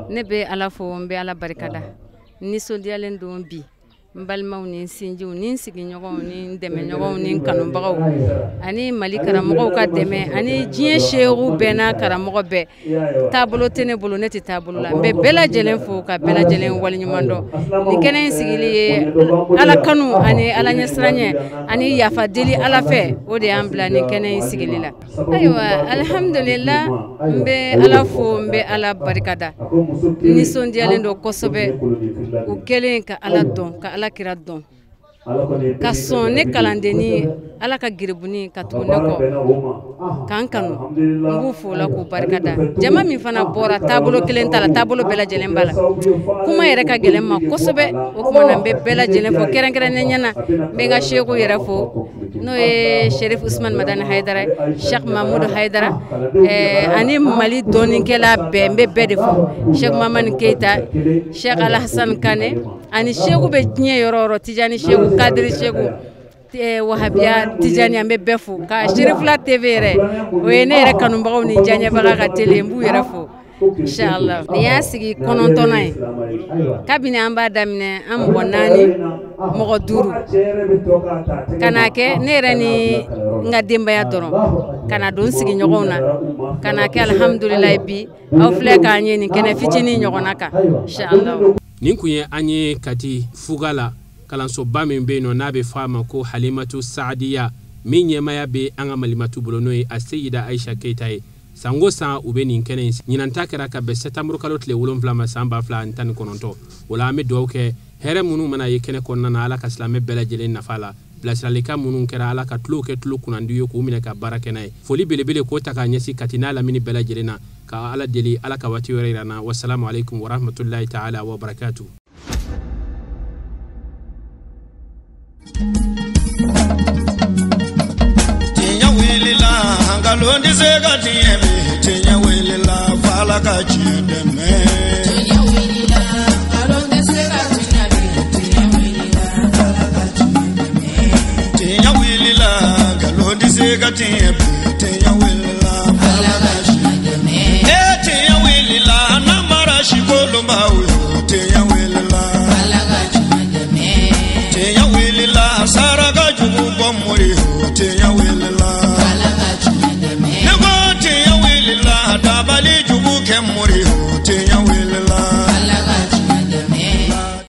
Ne bɛ Ala fo, n bɛ Ala barika da. Nisɔndiyalen don bi, n balimaw ni n sinjiw ni n sigiɲɔgɔnw ni n dɛmɛɲɔgɔnw ni n kanubagaw ani Mali karamɔgɔw ka dɛmɛ ani diɲɛ seerew bɛɛ n'a karamɔgɔ bɛɛ. Taabolo tɛ ne bolo, ne tɛ taabolo la. N bɛ bɛɛ lajɛlen fo ka bɛɛ lajɛlen waleɲuman dɔn. Nin kɛnɛ in sigili ye Ala kanu ani Ala ɲɛsiranɲɛ ani yafa deli Ala fɛ, o de y'an bila nin kɛnɛ in sigili la. Ayiwa, alhamdulillah, n bɛ Ala fo, n bɛ Ala barikada. Nisɔndiyalen don kosɛbɛ u kɛlen ka Ala dɔn, ka Ala kira dɔn, ka sɔn ne kalandenni Ala ka gerebuni ka tugu ne kɔ k'an kanu. N b'u fo la k'u barika da. Jama min fana bɔra taabolo kelen t'a la, taabolo bɛɛ lajɛlen b'a la. Kuma yɛrɛ ka gɛlɛn ma kosɛbɛ, o tuma na n bɛ bɛɛ lajɛlen fo kɛrɛnkɛrɛnnen na. N bɛ n ka seku yɛrɛ fo, n'o ye Sherif Usman Madani Hayidara, Cheikh Mahmoud Hayidara, ani Mali dɔnnikɛla bɛɛ, n bɛ bɛɛ de fo. Cheikh Mamani Keita, Cheikh Alhassane Kane, ani seku bɛ diɲɛ yɔrɔ o yɔrɔ, Tijani seku, Kadiri seku, Wahabiya Tijani, an bɛ bɛɛ fo. Ka Sherifila TV yɛrɛ, o ye ne yɛrɛ kanubagaw ni diyaɲɛbaga ka télé, n b'u yɛrɛ fo. Inshallah. Nin y'a sigi 9nan ye. Kabini an b'a daminɛ, an mɔgɔ 4, mɔgɔ 5, ka n'a kɛ ne yɛrɛ ni n ka denbaya dɔrɔn, ka na don n sigiɲɔgɔnw na, ka n'a kɛ alhamdulilayi bi aw filɛ k'an ye nin kɛnɛ fitinin ɲɔgɔnna kan. Inshallah. Nin kun ye an ye Kati fuga la, kalansoba min bɛ yen nɔ n'a bɛ fɔ a ma ko Halimatu Saadiya, min ɲɛmaaya bɛ an ka Malimatu bolo, n'o ye a Seyida Ayisa Keyita ye. Sango san u bɛ nin kɛnɛ in. Ɲinan ta kɛra ka bɛn septembre kalo tile 7 ma san 2019. O la an bɛ dugawu kɛ, hɛrɛ minnu mana ye kɛnɛ kɔnɔna na, Ala ka silamɛ bɛɛ lajɛlen nafa la. Bilasiralikan minnu kɛra, Ala ka tulo kɛ tulo kunnandi ye k'u minɛ ka baara kɛ n'a ye. Foli belebele k'o ta k'a ɲɛsin Kati n'a lamini bɛɛ lajɛlen na, ka Ala deli Ala ka waati wɛrɛ yira an na. Wasalamu aleykum warahmatulahi taala wa barakatu. Tiɲɛ wulila, nkalon tɛ se ka tiɲɛ bi. Tiɲɛ wulila, f'Ala ka tiɲɛ dɛmɛ. Tiɲɛ wulila, nkalon tɛ se ka tiɲɛ bi. Tiɲɛ wulila, f'Ala ka tiɲɛ dɛmɛ. Tiɲɛ wulila, nkalon tɛ se ka tiɲɛ bi. Tiɲɛ wulila, f'Ala ka tiɲɛ dɛmɛ. Ee tiɲɛ wulila, namara si kolonbaw yo. Tiɲɛ wulila, f'Ala ka tiɲɛ dɛmɛ. Tiɲɛ wulila, saraka jugu bɔ mori yo. Tiɲɛ wulila, f'Ala ka tiɲɛ dɛmɛ. Ne ko tiɲɛ wulila, dabali jugu kɛ mori yo.